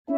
Take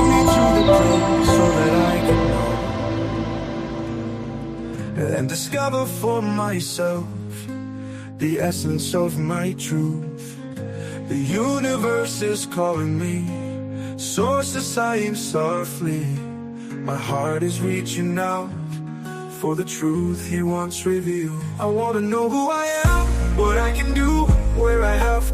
me to the place so that I can know and discover for myself the essence of my truth. The universe is calling me, sources I am softly. My heart is reaching out for the truth he wants revealed. I wanna know who I am, what I can do, where I have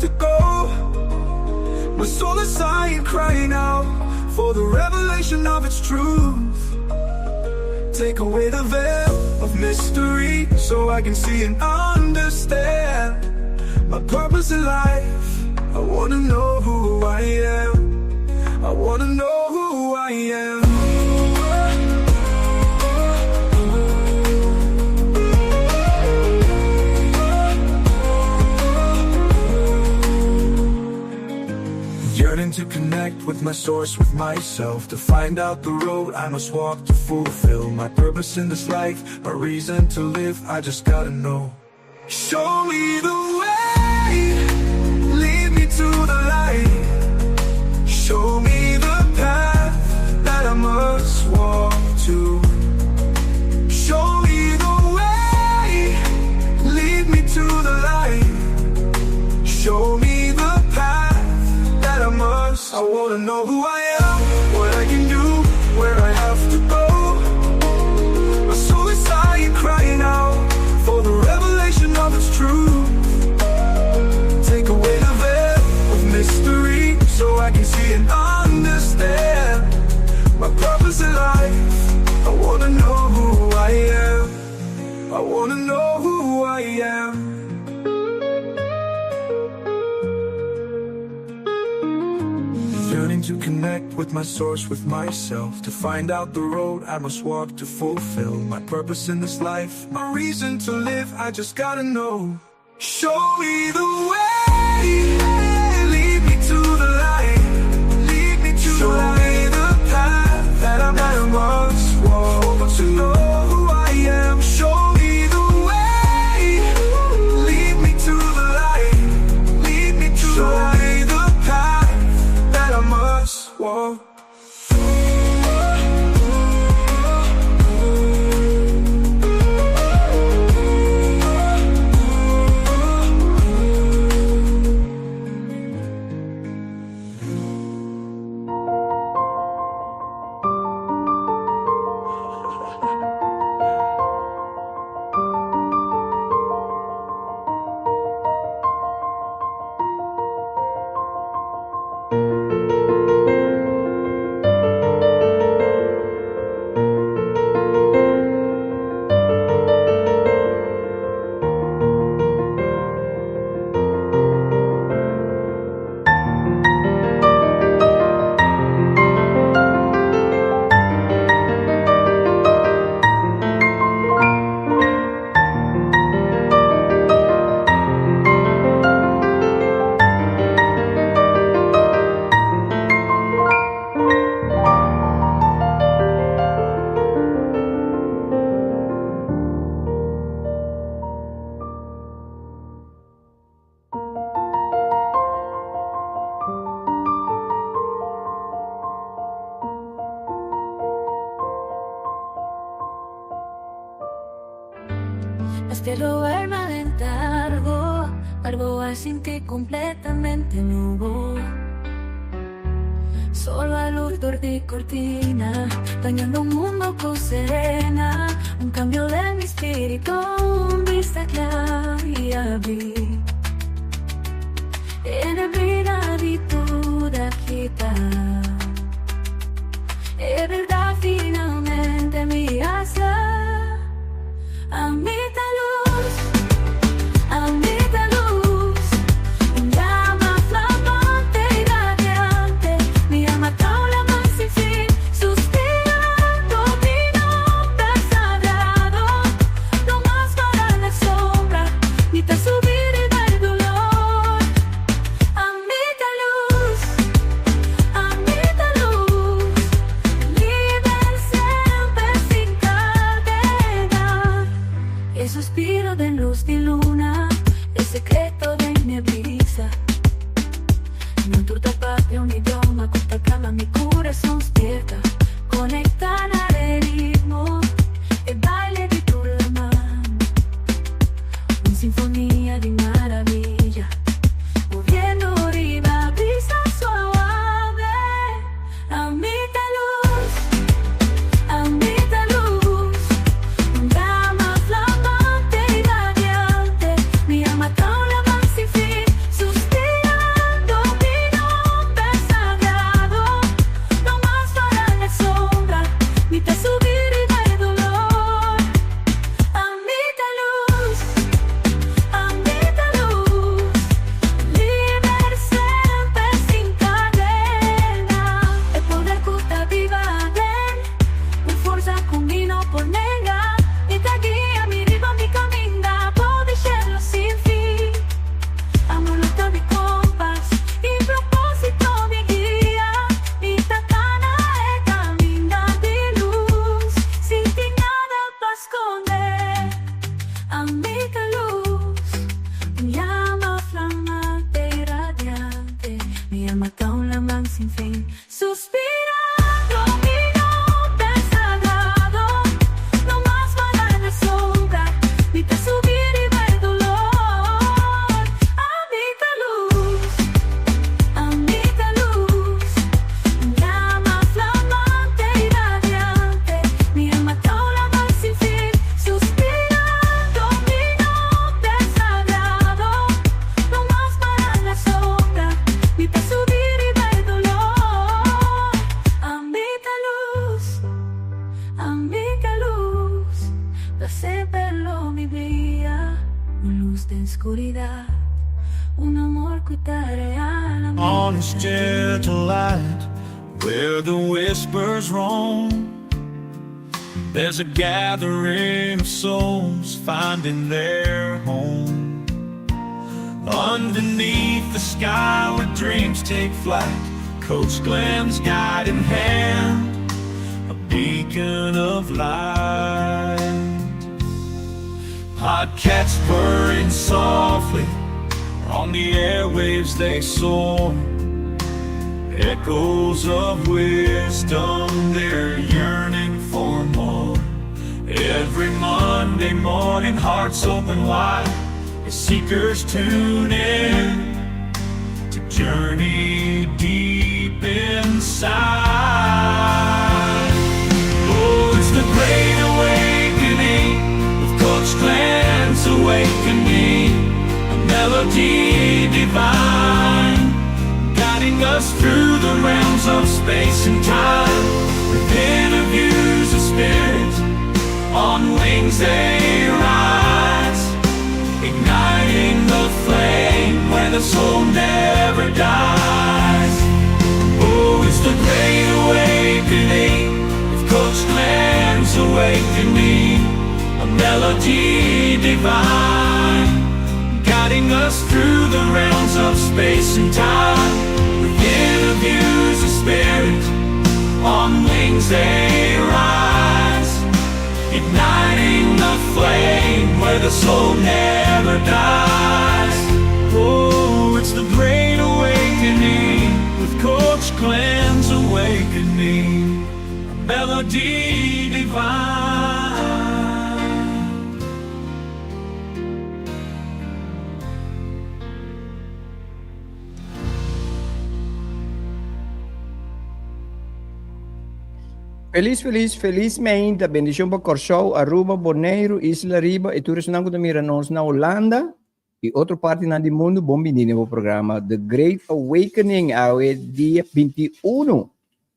My soul is sighing, crying out for the revelation of its truth. Take away the veil of mystery so I can see and understand my purpose in life. I wanna know who I am. I wanna know who I am. Yearning to connect with my source, with myself, to find out the road I must walk to fulfill my purpose in this life, my reason to live. I just gotta know. Show me the way, lead me to the light. Show me the path that I must walk to. Show me the way, lead me to the light. Show me the path that I must. I wanna know who I am, what I can do, where I have to go. My soul is sighing, crying out for the revelation of its truth. Take away the veil of mystery so I can see and understand my purpose in life. I wanna know who I am. I wanna know who I am. Yearning to connect with my source, with myself, to find out the road I must walk to fulfill my purpose in this life, my reason to live. I just gotta know. Show me the way, lead me to the light, lead me to Show the light. Me the path that I must walk to know who I am. Show me the way, lead me to the light, lead me to Show the light. Me the path that I must walk. Completamente nuevo. Solo a luz de cortina, bañando un mundo con serena. Un cambio de mi espíritu, un vista clara y abrir. En el vida de tu quita. Es verdad finalmente mi asa. A mi luz, a mi luz. Subir el dolor a mi luz, a mi sin fin. Suspirando mi nomber sagrado, no mas para la sombra, mi ta subi riba e dolor. Ami ta luz, ami ta luz, un llama flamante y radiante, mi alma ta un lamar sin fin. Suspirando mi nomber sagrado, no mas para la sombra, mi ta subi riba e dolor. Ami ta luz, ami ta luz, pa semper lo mi bria, un luz den scuridad, un amor cu ta real. Ami On his ta gentle light, where the whispers roam, there's a gathering of souls finding their home. Underneath the sky where dreams take flight, Coach Glenn's guiding hand, a beacon of light. Podcasts purring softly, on the airwaves they soar. Echoes of wisdom, they're yearning for more. Every Monday morning, hearts open wide as seekers tune in to journey deep inside. Oh, it's the great awakening with Coach Glenn's awakening, a melody divine, guiding us through the realms of space and time. With interviews of spirit, on wings they rise, igniting the flame where the soul never dies. Oh, it's the great awakening with Coach Glenn's awakening, a melody divine, guiding us through the realms of space and time. With interviews of spirit, on wings they rise, igniting the flame where the soul never dies. Oh, it's the great awakening with Coach Glenn's awakening, a melody divine. Felis felis felis meinta bendishon pa Kòrsou, Aruba, Boneiru, Isla Riba i tur esnan ku ta mira nos na Hulanda i otro partinan di mundu bon bini den bo programa The Great Awakening awe dia 21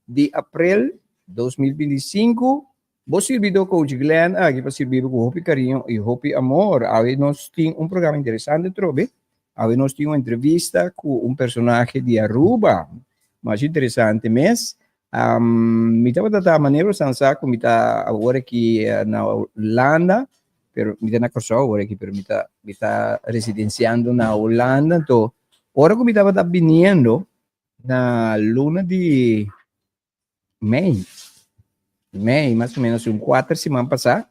di aprel 2025 bo sirbidó Coach Glenn aki pa sirbi bo ku hopi kariño i hopi amor awe nos tin un programa interesante trobe awe nos tin un entrevista ku un personahe di Aruba masha interesante mes Mi tabata ta manera bosan sa ku mi ta awor aki na Hulanda, pero mi ta na Kòrsou awor aki, pero mi ta mi ta residensiando na Hulanda. Anto ora ku mi tabata biniendo na luna di mei, mei mas o menos un kuater siman pasá,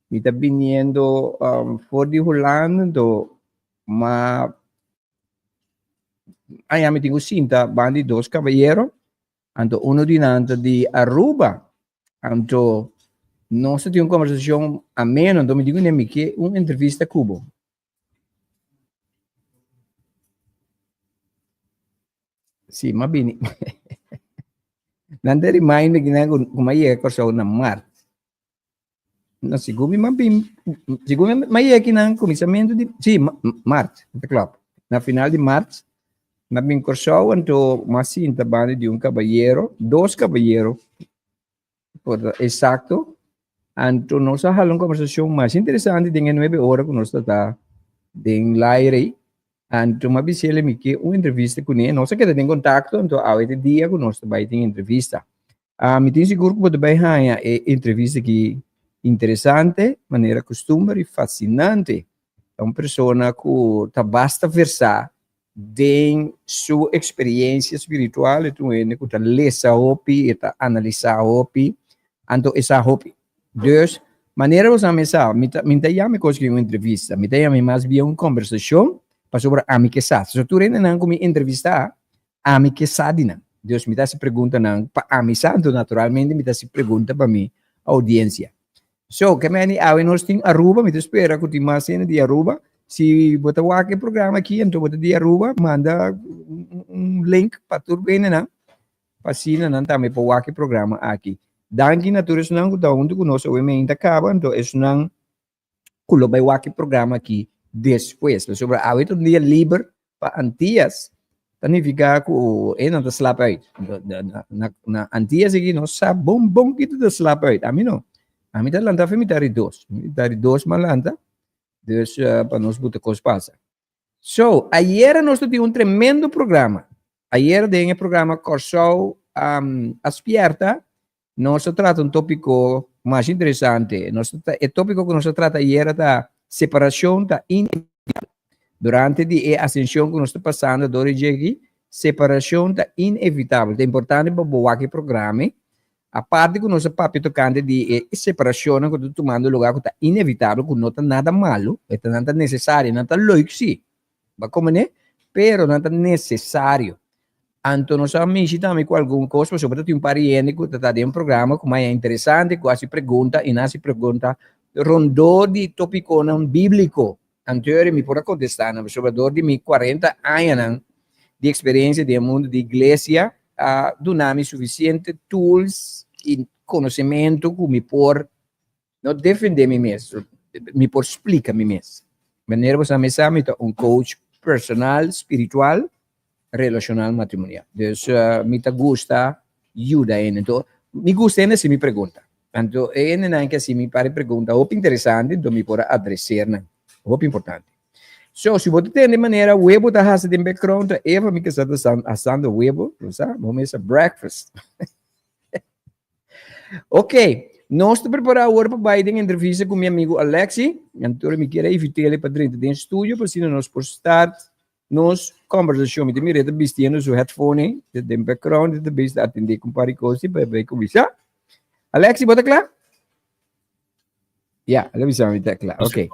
mi ta biniendo for di Hulanda, anto m'a Aña mi tin ku sinta banda di dos kabayero, anto uno di nan ta di Aruba. Anto nos ta tin un kombersashon ameno, anto mi di kuné mi ke un entrevista ku bo. Si, m'a bini. Nan ta remind mi kinan ku m'a yega Kòrsou na mart. No, segun mi bin, segun mi yega aki na kuminsamentu di, si, mart, ta klòp. Na final di mart, mi a bin Kòrsou, anto mi a sinta banda di un kabayero, dos kabayero, por ta eksakto, anto nos a hala un kombersashon masha interesante den e nuebe ora ku nos ta ta den laire ei. Anto mi a bisa el mi ke un entrevista kuné, nos a keda den kontakto, anto awe ta e dia ku nos ta bai tin entrevista. Ah, mi tin sigur ku bo ta bai haña e entrevista aki interesante, manera kustumber i fasinante. Ta un persona ku ta basta versá den su eksperiensia spiritual, e ta un hende ku ta lesa hopi, e ta analisá hopi, anto e sa hopi. Dus, manera bo sa mi sa, mi ta mi ta yama e kos aki un entrevista, mi ta yama mas bien un kombersashon, pasobra ami ke sa. So tur hendenan ku mi entrevistá, Ami ke sa di nan. Dus mi ta hasi preguntanan pa ami sa, anto naturalmente mi ta hasi pregunta pa mi audiencia. So, ke meni awe nos tin Aruba, mi ta spera ku tin mas hende di Aruba. Si bo ta wak e programa aki, anto bo ta di Aruba, manda un link pa tur bendenan, pa asina nan tambe por wak e programa aki. Danki na tur esnan ku ta huntu ku nos awe meinta kaba, anto esnan ku lo bai wak e programa aki despues. Pasobra awe ta un dia liber pa Antias, ta nifiká ku e nan ta slap uit. Na, na Antias aki nos sa bon bon kiko ta slap uit. Ami no. Ami ta lanta afe mitad di dos. Mitad di dos m'a lanta. Dus uh, pa nos buta kos pasa. So, ayera nos tin un tremendo programa. Ayera den e programa Kòrsou um, a spierta Nos a trata un tópiko mas interesante. Nos ta, e tópiko ku nos a trata ayera ta separashon ta inevitabel. Durante di e asenshon ku nos ta pasando dor di dje aki, separashon ta inevitabel. Ta importante pa bo wak e programa. Aparte ku nos a papia tokante di e separashonnan ku ta tumando lugá ku ta inevitabel, ku no ta nada malu, e ta nan ta nesesario, nan ta leuk si, Bo a komprendé? Pero nan ta nesesario. Anto nos a mishi tambe ku algun kos pasobra ta tin un par di hende ku ta ta den programa ku maya interesante ku hasi pregunta i nan hasi pregunta rondó di topikonan bíbliko. Anto yori mi por a kontestá nan pasobra dor di mi kuarenta añanan di eksperensia den e mundu di iglesia a duna mi sufisiente tools i konosementu ku mi por No defende mi mes, mi por splika mi mes. Manera bo sa mi sa mi ta un coach personal, spiritual, relacional, matrimonial. Dus mi ta gusta yuda hende. Enton mi gusta hende hasi mi pregunta. Anto e hendenan ke hasi mi par di pregunta hopi interesante, enton mi por a adreser nan. Hopi importante. So, si bo ta tende manera webo ta hasi den background, ta Eva mi kasa ta asando webo, bo sa, bo mesa breakfast. Ok, nos ta prepará awor pa bai den entrevista ku mi amigu Alexi. Anto mi kier a invit'é pa drenta den studio pa asina nos por start nos kombersashon. Mi ta mira e ta bistiendo su headphone den background, e ta bezig ta atendé ku un par di kos pa e bai kuminsá. Alexi, bo ta kla? Ya, el a bisa mi ta kla. Ok.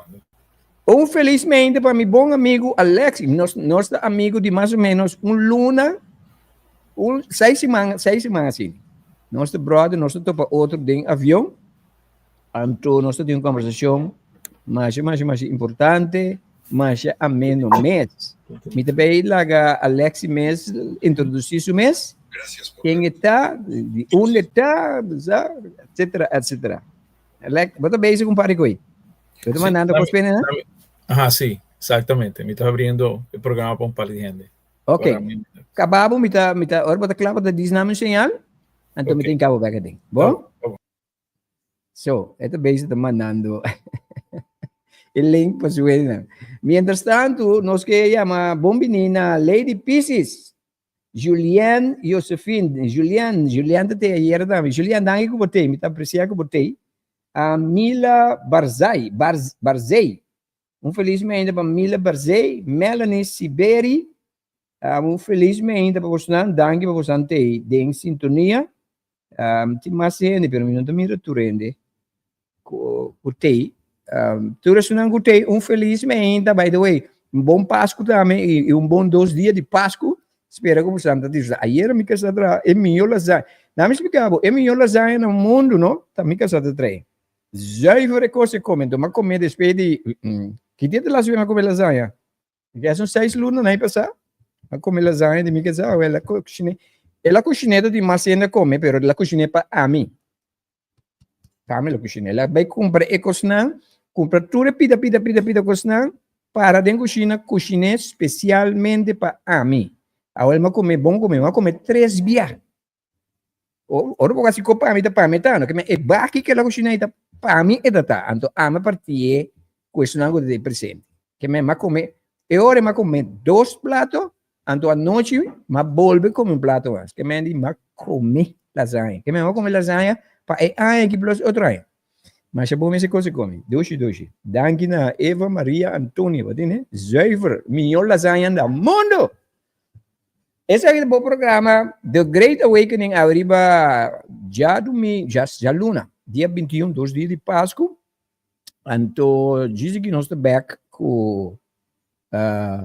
Un felizmente pa mi bon amigu Alexi. Nos, nos ta amigu di mas o menos un luna, un, seis siman, seis siman asina. Nos ta brother, nos ta topa otro den avion. Anto nos ta tin un conversacion masha, masha, masha importante, masha ameno mes. Mi ta bay laga Alexi mes introduci su mes. Ken e ta, di unda e ta, etcetera, etcetera. Alec, bo ta bezig un par di koe. Bo ta mandando kos pene, né? Aha, sí, exactamente. Mi ta abriendo e programa pa un par di hende. Ok. Kababo, mi ta, mi ta, ora bo ta kla, bo ta dis nami un señal, anto mi ta hinkabo bek aden. Bo? So, e ta bezig ta mandando e link pa su hendenan. Mientras tanto, nos ke yama bon bini na Lady Pisces. Julien Josephine, Julien, Julien ta te ayera tambe. Julien, danki ku bo tei, mi ta apresia ku bo tei. Uh, Mila Barzai, Barz, Barzei. Un felis meinda pa Mila Barzei, Melanie Siberi. Uh, un felis meinda pa bosnan, danki pa bosnan tei den sintonia. Um, tin mas hende, pero mi no ta mira tur hende ku, ku tei. Um, tur esunnan ku tei, un felis meinda, by the way, un bon Pasku tambe i, i un bon dos dia di Pasku. Spera ku bosan ta disfruta. Ayera mi kasa traha e mihó lasaña. Na mi splika bo, e mihó lasaña na mundu, no, ta mi kasa ta trae. Zuiver e kos e kome. Enton mi a kome despues di, ki dia ta laatste bes mi a kome lasaña? Ya son seis luna na pasá. A come lasaña di mi casa, el a cociné. El a cociné di mas hende come, pero el a cociné pa ami. Pa ami el a cociné. El a bai compra e cosnan, compra tur e pida, pida, pida, pida cosnan, para den cushina, cociné specialmente pa ami. Awor el a come bon come, el a come tres bia. Ora bo hasi ko pa mi ta pa mi ta, no ke men e baki ke la kushina ta pa mi e ta ta. Anto ami partié ku esnan ku ta presente. Ke men m'a kome, e ora m'a kome dos plato, anto anochi m'a bolbe kome un plato mas. Ke men di m'a kome lasaña. Ke men m'a kome lasaña pa e aña aki plus otro aña. Masha bon mester kos e kome. Dushi dushi. Danki na Eva Maria Antonia, bo tende? Zuiver, mihó lasaña na mundo! Esaki ta bo programa The Great Awakening awe riba djadumingu, djaluna, dia 21, dos dia di Pasku. Anto djis aki nos ta bek ku uh,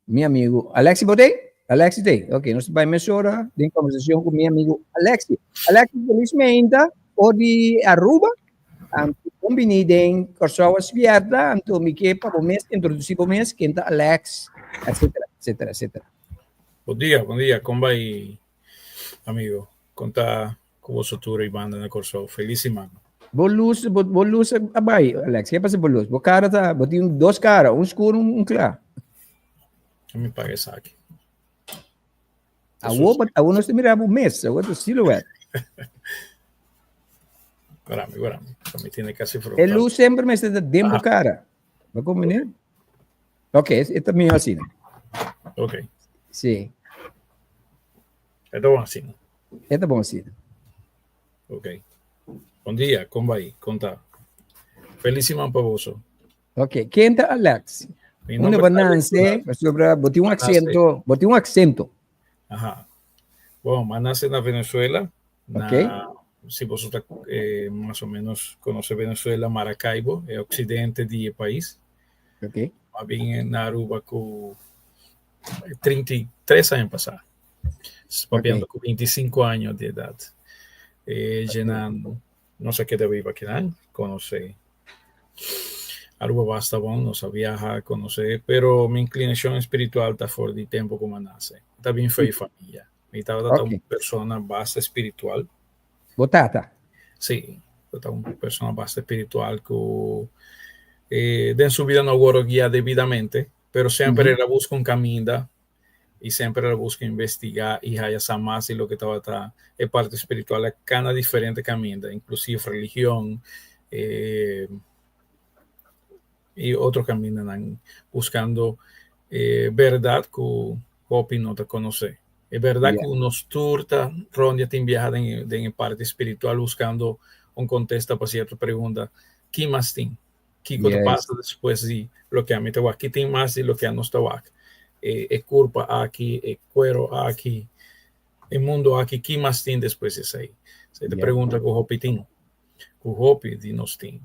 mi amigo Alexi, bo t'ei? Alexi te. Ok, nos bai mesora den conversacion cu mi amigo Alexi. Alexi, feliz meinta for di Aruba. Anto bon bini den Kòrsou a Spierta. Anto mi ke pa bo mes introduci bo mes, ken ta Alex, etcetera, etcetera, etcetera. Bon dia, bon dia. Kon bai, amigo? Kon ta ku boso tur ei banda na Kòrsou? Felis siman. Bo lus, bo, bo lus a bai, Alex. Ke pasa bo lus? Bo kara ta, bo tin dos kara, un skur, un, un kla. Mi paga esaki. Awo, awo nos ta mira bo mes, awo ta silhouette. Guarami, guarami. Mi tiene casi frontal. E luz semper mester ta den bo cara. Ba como meneer? Ok, e ta mihor asina. Ok. Sí. E ta bon asina. E ta bon asina. Ok. Bon dia, kon bai? Kon ta? Feliz siman pa boso. Ok, ken ta Alex? Mi Unda nomber bo ta Alex nance? Pasobra bo tin un Ma nase. acento, bo tin un acento. Aha. Bon, ma nase na Venezuela. Na, Ok. si boso ta eh, mas o menos conoce Venezuela, Maracaibo, e occidente di e pais. Ok. Ma bin na Aruba cu 33 aña pasá. Papiando Ok. cu 25 años di edad. Eh, llenan, nos a keda biba kinan, conoce Aruba basta bon, nos a viaha, conoce, pero mi inclinacion espiritual ta for di tempo cu mi a nace. Ta bin fe y familia. Mi tabata ta un persona basta espiritual. Bo tata? Sí, ta un persona basta espiritual cu eh, den su vida no worde guia debidamente, pero semper el a busca un caminda y semper el a busca investiga y haya sa mas di loke tabata e parte espiritual. A cana diferente caminda, inclusive religion eh, y otro camindanan, buscando eh, berdad cu hopi no ta conoce. E berdad cu nos tur ta rondia tin biaha den, den e parte espiritual buscando un contesta pa cierto pregunta. Ki mas tin? Kiko ta pasa despues di loke ami ta wak? Ki tin mas di loke anos ta wak? E, e kurpa aki, e kuero aki, e mundo aki, ki mas tin despues di esei? Esei ta pregunta ku hopi tin, ku hopi di nos tin.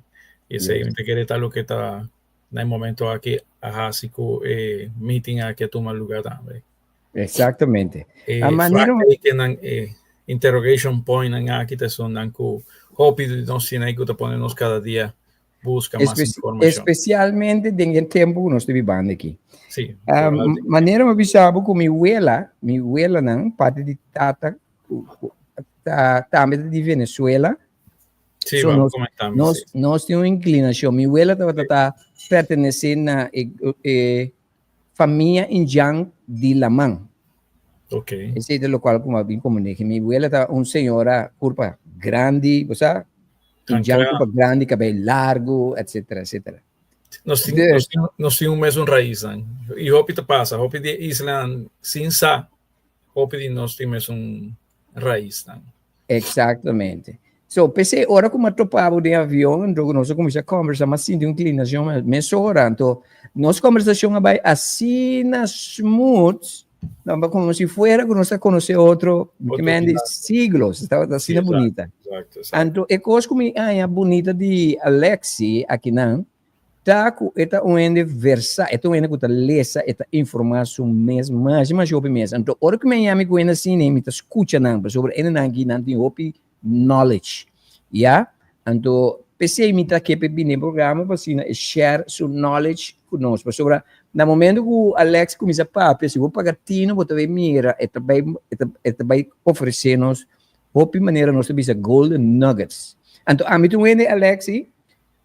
I esei mi ta kere ta loke ta na e momento aki a hasi ku e meeting aki a tuma luga tambe. Exactamente. E A manera vraagtekennan, e interrogation pointnan aki ta esunnan ku hopi di nos tin ei ku ta pone nos kada dia busca mas informacion. Especialmente den e tempo ku nos ta bibando aki. Sí. Um, manera mi bisa bo ku mi wela, mi welanan, parte di tata, ta, tambe ta di Venezuela. Sí, So, vamos nos, comentando, nos, sí. nos tin un inclinacion. Mi wela tabata ta pertenece na e, e famia indjan di laman. Ok. Esei ta lokual ku mi a bin komunika. Mi wela ta un señora kurpa grandi, bo sa, indjan kurpa grandi, kabei largu, etcetera, etcetera. Nos tin, nos tin, nos tin un mesun raisnan. I hopi ta pasa, hopi di e islanan sin sa, hopi di nos tin mesun raisnan. Exactamente. So, p'esei ora ku mi a topa bo den avion, anto ku nos a kuminsá kòmbersá, mi a sinti un inklinashon mesora. Anto, nos kòmbersashon a bai asina smooth, komo si fuera ku nos a konosé otro Otro men di bida. siglos. Tabata asina Exacto, bunita. exacto, exacto. Anto, e kos ku mi haña bunita di Alexi akinan, Ta ku e ta un hende versá, e ta un hende ku ta lesa, e ta informá su mes masha masha hopi mes. Anto ora ku mi a yami ku hende asina mi ta skucha nan pasobra hendenan aki nan tin hopi knowledge, ya. Anto p'esei mi ta ke p'e bini e programa pa asina e share su knowledge ku nos. Pasobra na momento ku Alex kuminsá papia si bo paga tino bo ta bai mira e ta bai e ta e ta bai ofresé nos hopi manera nos ta bisa golden nuggets. Anto ami ta un hende Alexi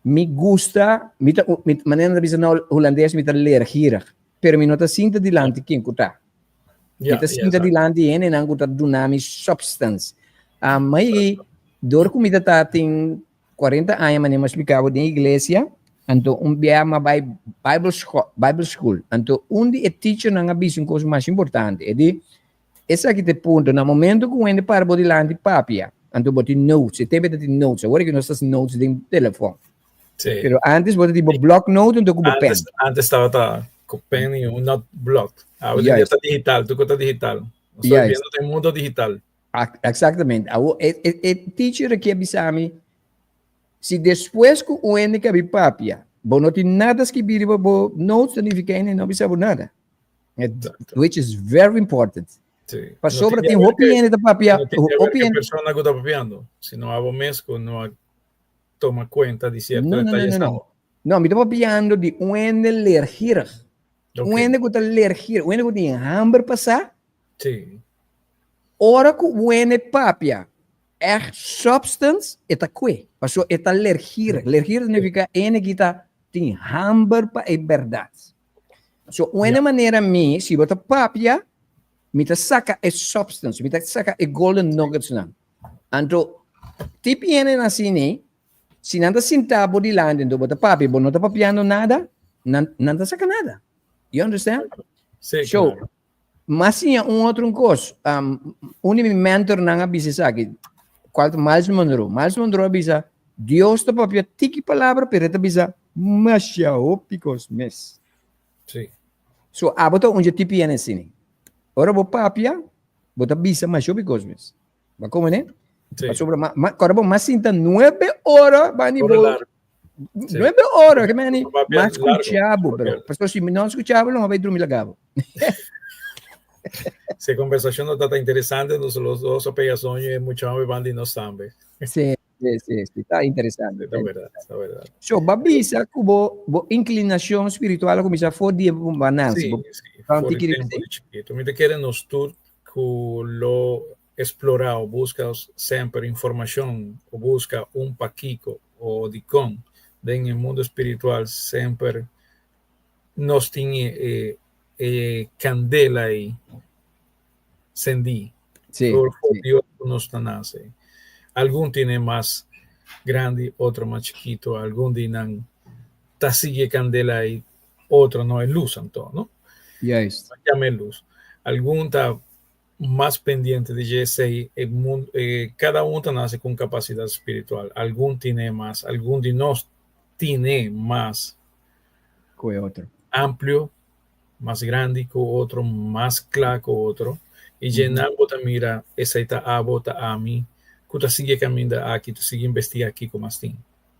Mi gusta, mi ta, mi, manera nan ta bisa na hulandes, mi ta leergierig, pero mi no ta sinta dilanti ken ku ta. Mi ta sinta dilanti hendenan ku ta duna mi substance. Um, mai, dor ku mi ta ta tin 40 aña, manera mi a splika bo, den iglesia, anto un bia mi a bai Bible school, Bible school. Anto un di e teachernan a bisa un kos mas importante, e di, Esaki ta e punto, na momento ku un hende para bo dilanti papia, anto bo tin notes, e tempo e ta tin notes, awor aki nos ta hasi notes den telefon. Sí. Pero antes bo ta tin bo blok note anto ku bo pen. Antes, antes tabata ku pen i un not blok. Awor Juist. ta digital, tur ta digital. Nos ta Juist. viviendo den mundo digital. Exactamente. Awor e, e, e teacher aki a bisa mi, si despues ku un hende kabi papia, bo no tin nada skibí riba bo notes, ta nifiká hende no bisa bo nada. Which is very important. Sí. Pasobra tin hopi hende ta papia, No tin hopi e hende persona ku ta papiando, sino abo mes ku no a toma kuenta di sierto No, no, no, detalles. no, no. No, mi ta papiando di un hende leergierig. Un hende ku ta leergierig, un hende ku tin hamber pa sa. Ora ku un hende papia echt substance, e ta kue. Pasobra e ta leergierig. Leergierig significa hende ki ta tin hamber pa e bèrdat. So, un hende manera mi, si bo ta papia, mi ta saka e substance, mi ta saka e golden nuggetsnan. Anto, tipi hendenan asina, si nan ta sinta bo dilanti, anto bo ta papia, bo no ta papiando nada, nan, nan ta saka nada. You understand? Sí, So, claro. M'a siña un otro un kos. Um, un di mi mentornan a bisa esaki, kual ta Miles Monroe. Miles Monroe a bisa, Dios ta papia tiki palabra, pero e ta bisa masha hopi kos mes. Sí. So, abo ta un dje tipi hende asina. Ora bo papia, bo ta bisa masha hopi kos mes. Ba como ne? Sí. Pasobra ma, ma, kora bo mas sinta nuebe ora bani Ora bo largo. Sí. Nuebe ora, ke meni Papia mas largo. escuchabo, pero pasobra si mi no escuchabo, lo bai drumi lagabo. Si conversación no ta interesante, nos los dos a pega soño y mucho hombre van di nos tambe. Sí, sí, sí, sí, ta interesante. Ta verdad, ta verdad. So, ba bisa ku bo, bo inclinación spiritual a kuminsá for di bo nansi. Sí, Bo, sí, pa un for tiki tempo riba di chiquito. Mi ta kere nos tur ku lo explora o busca semper informacion o busca un pakico o dicon den e mundo spiritual semper nos tin e e candela ei cendí Sí, for for sí. Dios cu nos ta nace. Algun tine mas grandi, otro mas chikito, algun di nan ta sigui e candela ei, otro no, e luz anto, no? Juist. Llama e luz. Algun ta mas pendiente di dje esei e mundo e cada un ta nace cu un capacidad spiritual algun tine mas algun di nos tine mas Cu e otro. amplio mas grandi cu otro mas cla cu otro y dje nan bo ta mira esei ta abo ta ami cu ta sigui e caminda aki ta sigui investiga kico mas tin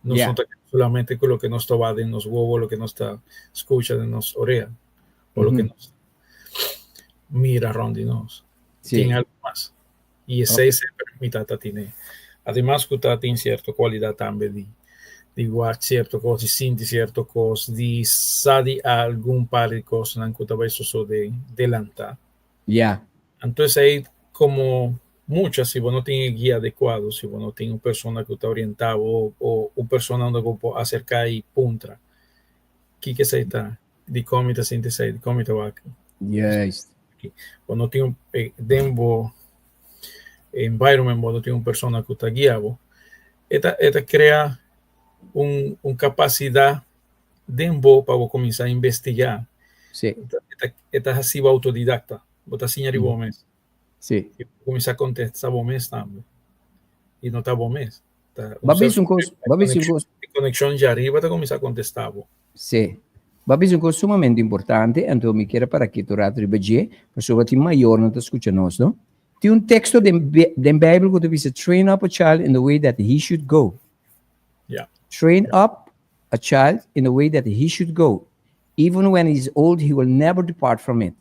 nos no ta solamente cu loke nos ta wak den nos wowo loke nos ta scucha den nos orea o loke nos mira rond di nos. Sí. Tin algo mas. Y esei semper mi tata tine. Ademas cu ta tin cierto cualidad tambe di di wak cierto cos, di sinti cierto cos, di sa di algun par di cosnan cu ta bay sosode delanta. Ja. Anto esei como mucha si bo no tin e guia adecuado, si bo no tin un persona cu ta orienta bo o un persona unda cu bo por acerca y puntra kico esei ta. Dikon mi ta sinti esei? Dikon mi ta wak? Juist. Bo no tin un, eh, den bo environment bo no tin un persona ku ta guia bo. E ta, e ta krea un, un kapasidat den bo pa bo kuminsá investigá. Sí. E ta, e ta, e ta hasi bo autodidakta. Bo ta siña riba bo mes. Sí. I bo kuminsá kontestá bo mes tambe. I no ta bo mes. Ta Ba bisa un kos, ba bisa un kos. E konekshon djariba ta kuminsá kontestá bo. Sí. Bo a bisa un kos sumamente importante, anto mi kier a para ketu rato riba dje, pasobra tin mayornan ta skucha nos, no? Tin un teksto den den Bijbel ku ta bisa, Train up a child in the way that he should go. Ja. Train up a child in the way that he should go. Even when he is old, he will never depart from it.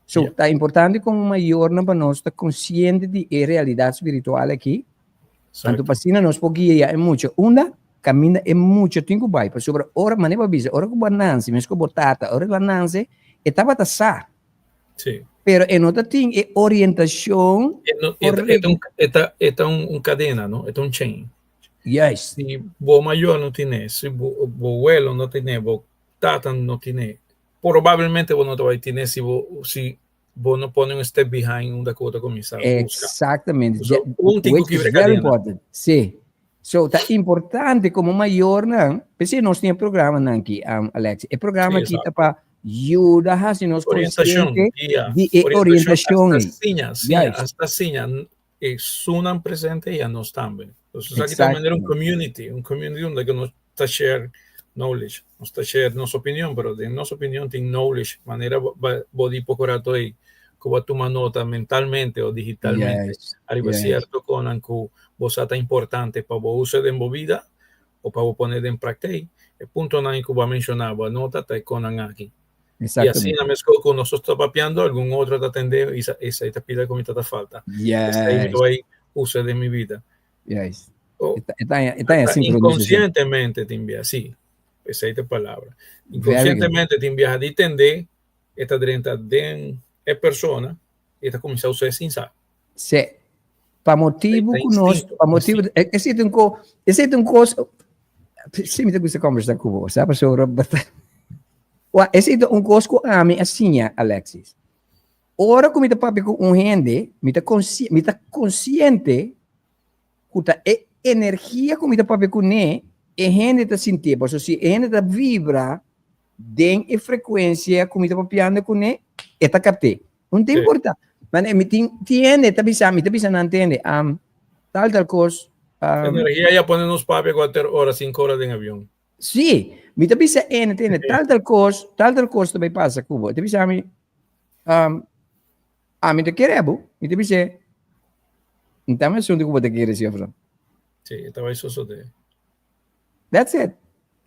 So, Ja. ta importante komo mayornan pa nos ta konsiente di e realidat spiritual aki, Anto Exacto. pa asina nos por guia e mucha unda kaminda e mucha tin ku bai. Pasobra ora, manera bo a bisa, ora ku bo a nanse, mes ku bo tata, ora el a nanse, e tabata sa. Sí. Pero e no ta tin e orientashon E no, e ta, e ta un, e ta, e ta un, un kadena, no? E ta un chain. Juist. Si bo mayor no tine, si bo, bo welo no tine, bo tata no tine, probablemente bo no ta bai tine si bo, si bo no pone un step behind unda ku bo ta kuminsá buska. Exactamente. So, un tin ku Which is kibra very kadena. important. Sí. So, ta importante como mayornan, p'esei nos tin e programanan aki, um, Alexi. E programa Sí, aki ta exacto. pa yuda hasi nos Orientashon, consciente guia, di e orientashon, orientashon hasta ei. siña, siña, Juist. hasta siña esunnan presente i a nos tambe. Entonces, esaki ta manera un Exactamente. community, un community unda ku nos ta share knowledge, nos ta share nos opinion, pero den nos opinion tin knowledge, manera bo, bo di poko rato ei, ku bo a tuma nota mentalmente o digitalmente ariba sierto konan ku bo sa ta importante pa bo usa den bo bida o pa bo pone den praktei. E puntonan ku bo a menshoná, bo a nota ta e konan aki. I asina meskos ku nos ta papiando, algun otro ta tende i esei ta pida ku mi ta ta falta. Esei mi ta bai usa den mi bida. Yes. Oh, E ta inkonsientemente tin biaha, sí, esei ta e palabra. Inkonsientemente tin biaha di tende, e ta drenta den e persona i ta kuminsá us'é sin sa. Sí. Pa motibu ku nos, pa motibu, esei ta un ko, esei ta un kos, sí mi ta gusta kombersá ku bo, sa, pasobra Wak, esei ta un kos ku ami a siña, Alexis. Ora ku mi ta papia ku un hende, mi ta konsi, mi ta konsiente ku ta e energia ku mi ta papia kuné, e hende ta sintié. Pasobra si e hende ta vibra den e frekuensia ku mi ta papiando kuné, e ta kapt'é. No ta importa. Mane mi tin, tin hende ta bisa, mi ta bisa nan tende, um, tal tal kos. Energia ya pone nos papia kuater ora, sinku ora den avion. Sí, mi ta bisa ene tende, tal tal kos, tal tal kos ta bai pasa ku bo. E ta bisa mi, um, ami ta kere bo. Mi ta bis'é, N ta mi asuntu ku bo ta kere, si of no. Sí, e ta bai sosodé. That's it.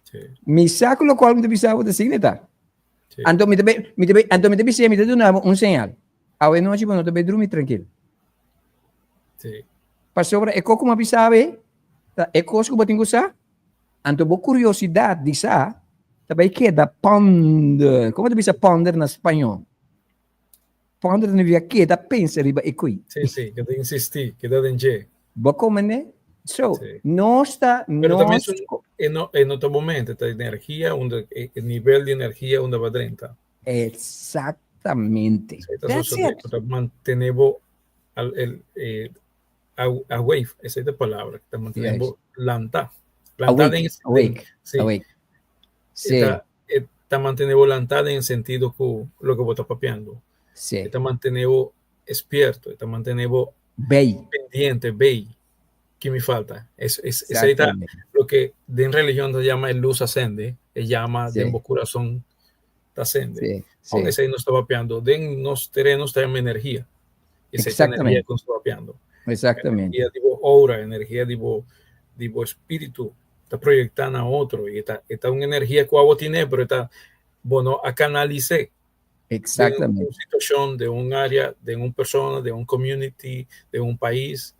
Sí. Mi sa ku lokual mi ta bisa bo ta asina ta. Sí. Anto mi ta bai, mi ta bai, anto mi ta bis'é, mi ta duna bo un señal. Awe nochi bo no ta bai drumi trankil. Sí. Pasobra e kos ku mi a bisa bo ei, ta e kos ku bo tin ku sa. Anto bo kuriosidat di sa ta bai keda ponder. Komo ta bisa ponder na spañó? Ponder ta nifiká keda pensa riba e kui. Sí, sí, keda insistí, keda den dje. Bo komprendé? So, Sí. nos ta, Pero también nos su, e no, e no ta bo mente, ta energia unda, e, e nivel di energia unda bo a drenta. Exactamente. Sí, ta That's sosodé, it. ku ta mantené bo al, el, e, awake, esa ta e palabra, ta mantené bo lantá. Lantá Awake, den, awake, sí. awake. Sí. E ta, e ta mantené bo lantá den sentido ku loke bo ta papiando. Sí. E ta mantené bo espierto, e ta mantené bo Bei. pendiente, bei. Ki mi falta? Es, es, esei ta loke den religion ta yama e luz a sende, e yama Sí. den bo kurason ta sende. Sí, Con sí. esei nos ta papiando. Den nos tereno ta yama energia. Esei ta energia ku nos ta papiando. Exactamente. Energia di bo aura, energia di bo, di bo espíritu ta proyectá na otro. I ta, e ta un energia ku abo tine, pero e ta, bo no a kanalis'é. Exactamente. Den un situashon, den un área, den un persona, den un community, den un pais.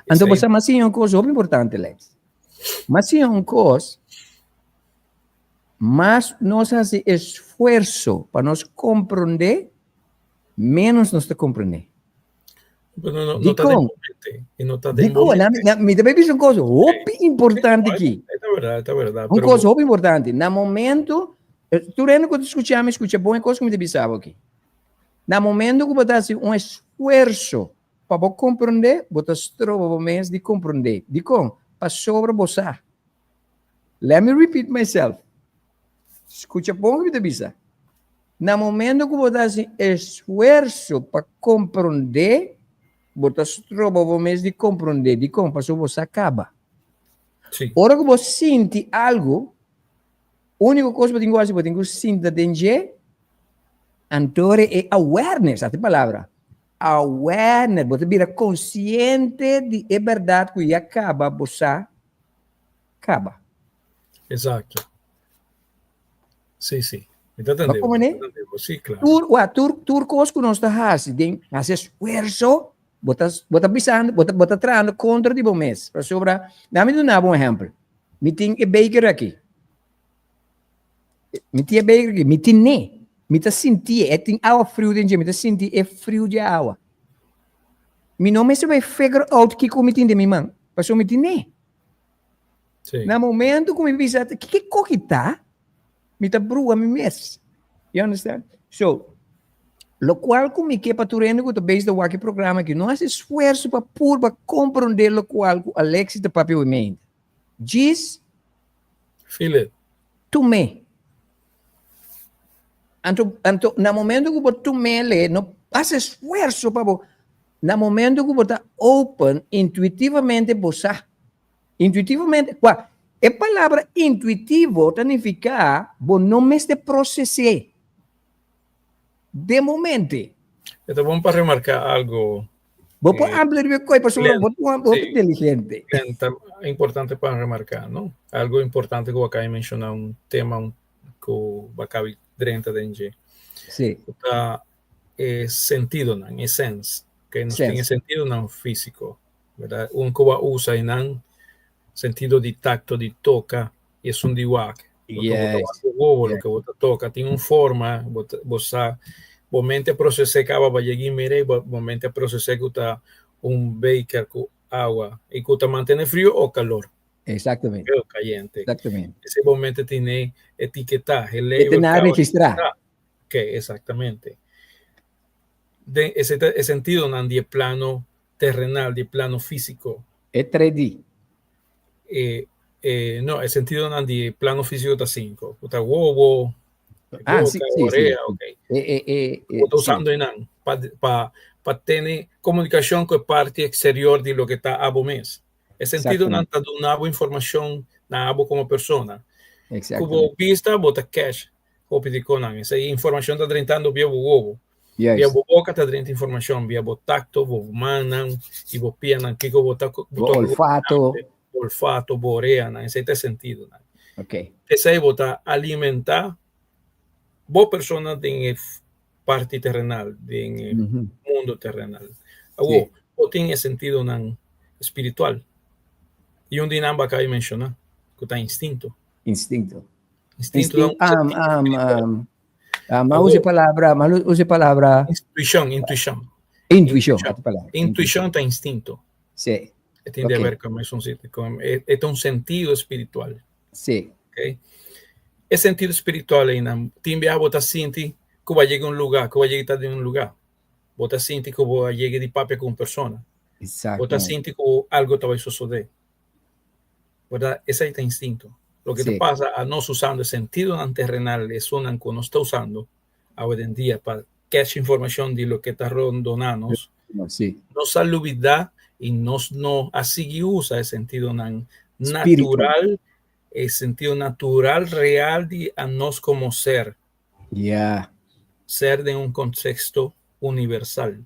Anto bo sa m'a siña un kos hopi importante, Lex. M'a siña un kos. Mas nos hasi esfuerso pa nos komprondé, ménos nos ta komprondé. Pero no, no, no ta den Dikon? bo mente. E no ta den bo Dikon? mente. Na, mi ta bai bisa un kos hopi importante aki. E ta berdad, e ta berdad. Un Pero kos hopi importante. Na momento, tur hende ku ta skucha mi, skucha bon e kos ku mi ta bisa bo aki. Na momento ku bo ta hasi un esfuerso pa bo komprondé, bo ta stroba bo mes di komprondé. Dikon? Pasobra bo sa. Let me repeat myself. Skucha bon ku mi ta bisa. Na momento ku bo ta hasi esfuerso pa komprondé, bo ta stroba bo mes di komprondé. Dikon? Pasobra bo sa kaba. Sí. Ora ku bo sinti algu, úniko kos bo tin ku hasi, bo tin ku sinta den dje, anto e awareness, ata e palabra, awareness, bo ta bira konsiente di e bèrdat ku ya kaba bo sa kaba. Exacto. Sí, sí. Mi ta tende. Como ne? Sí, claro. Tur, wa, tur, tur kos ku nos ta hasi den hasi esfuerso, bo ta, bo ta bisando, bo ta, bo ta trahando kontra di bo mes. Pasobra, na mi duna bo un ehempel. Mi tin e beker aki. Mi tin e beker aki, mi tin ne. Mi ta sinti e tin awa friu den dje, mi ta sinti e friu dje awa. Mi no mester bai figure out kiko mi tin den mi man, pasobra mi tin ne. Sí. Na momento ku mi bisa, kiko koki ta? Mi ta brua mi mes. You understand? So, lokual ku mi ke pa tur hende ku ta bezig ta wak e programa aki, no hasi esfuerso pa purba komprondé lokual ku Alexis ta papia oe mente. Djis Feel it. Tum'é. Anto, anto na momento ku bo tum'é le, no hasi esfuerso pa bo, na momento ku bo ta open, intuitivamente bo sa. Intuitivamente, kua? E palabra intuitivo ta nifiká bo no mester proses'é den momente. E ta bon pa remarká algo. Bo por amplia riba e koi pasobra bo ta un hopi inteligente. Ta importante pa remarká, no? Algo importante ku bo a kabi menshoná, un tema ku bo a kabi drenta den dje. Ta e sentidonan, e sense. Okay, nos tin e sentidonan físiko, bèrdat? Un ku bo a usa einan sentido di takto, di toka, i esun di wak. Loke bo ta wak ku wowo, loke bo ta toka, tin un forma, bo ta bo sa, bo mente a proses'é kaba pa yega i mira i bo mente a proses'é ku ta un beker ku awa i ku ta mantené frio o kalor. Exactamente. Frio o kayente. Exactamente. Esei bo mente tene etiketá, e E label tene a kaba registrá. etiketá. Ok, exactamente. Den esei ta e sentidonan di e plano terrenal, di e plano físiko. E 3D. E, e, no, e sentidonan di e plano físiko ta sinku. Ku ta wowo, Ah, boka, sí, sí, sí. orea, ok. E, e, e, e, Bo ta sí. usando einan pa, pa, pa tene komunikashon ku e parti eksterior di loke ta abo mes. E sentidonan ta duna bo informashon na abo komo persona. Ku bo bista bo ta catch hopi di konan. Esei informashon ta drentando via bo wowo. Via bo boka ta drenta informashon, via bo takto, bo mannan i bo pianan, kiko bo ta Bo olfato. Bo olfato, bo oreanan, esei ta e sentidonan. Okay. Esei bo ta alimentá bo persona den e parti terrenal, den e mundo terrenal. Awor, bo tin e sentidonan spiritual. I un di nan bo a kaba di menshoná, ku ta instinto. Instinto. Instinto ta un sentido spiritual. Ma usa e palabra, ma usa e palabra. Intuishon, intuishon. Intuishon, ata palabra. Intuishon ta instinto. Sí. E tin di haber ku mesun e ta un sentido spiritual. Sí. Okay. E sentido spiritual einan, tin biaha bo ta sinti ku bo a yega un lugá, ku bo a yega ta den un lugá. Bo ta sinti ku bo a yega di papia ku un persona. Bo ta sinti ku algo ta bai sosodé. Bèrdat? Esei ta instinto. Loke ta pasa a nos usando e sentidonan terrenal, esunnan ku nos ta usando awendia pa catch informashon di loke ta rondoná nos, nos a lubidá i nos no a sigui usa e sentidonan natural, e sentido natural real di a nos komo ser. Ser den un konteksto universal.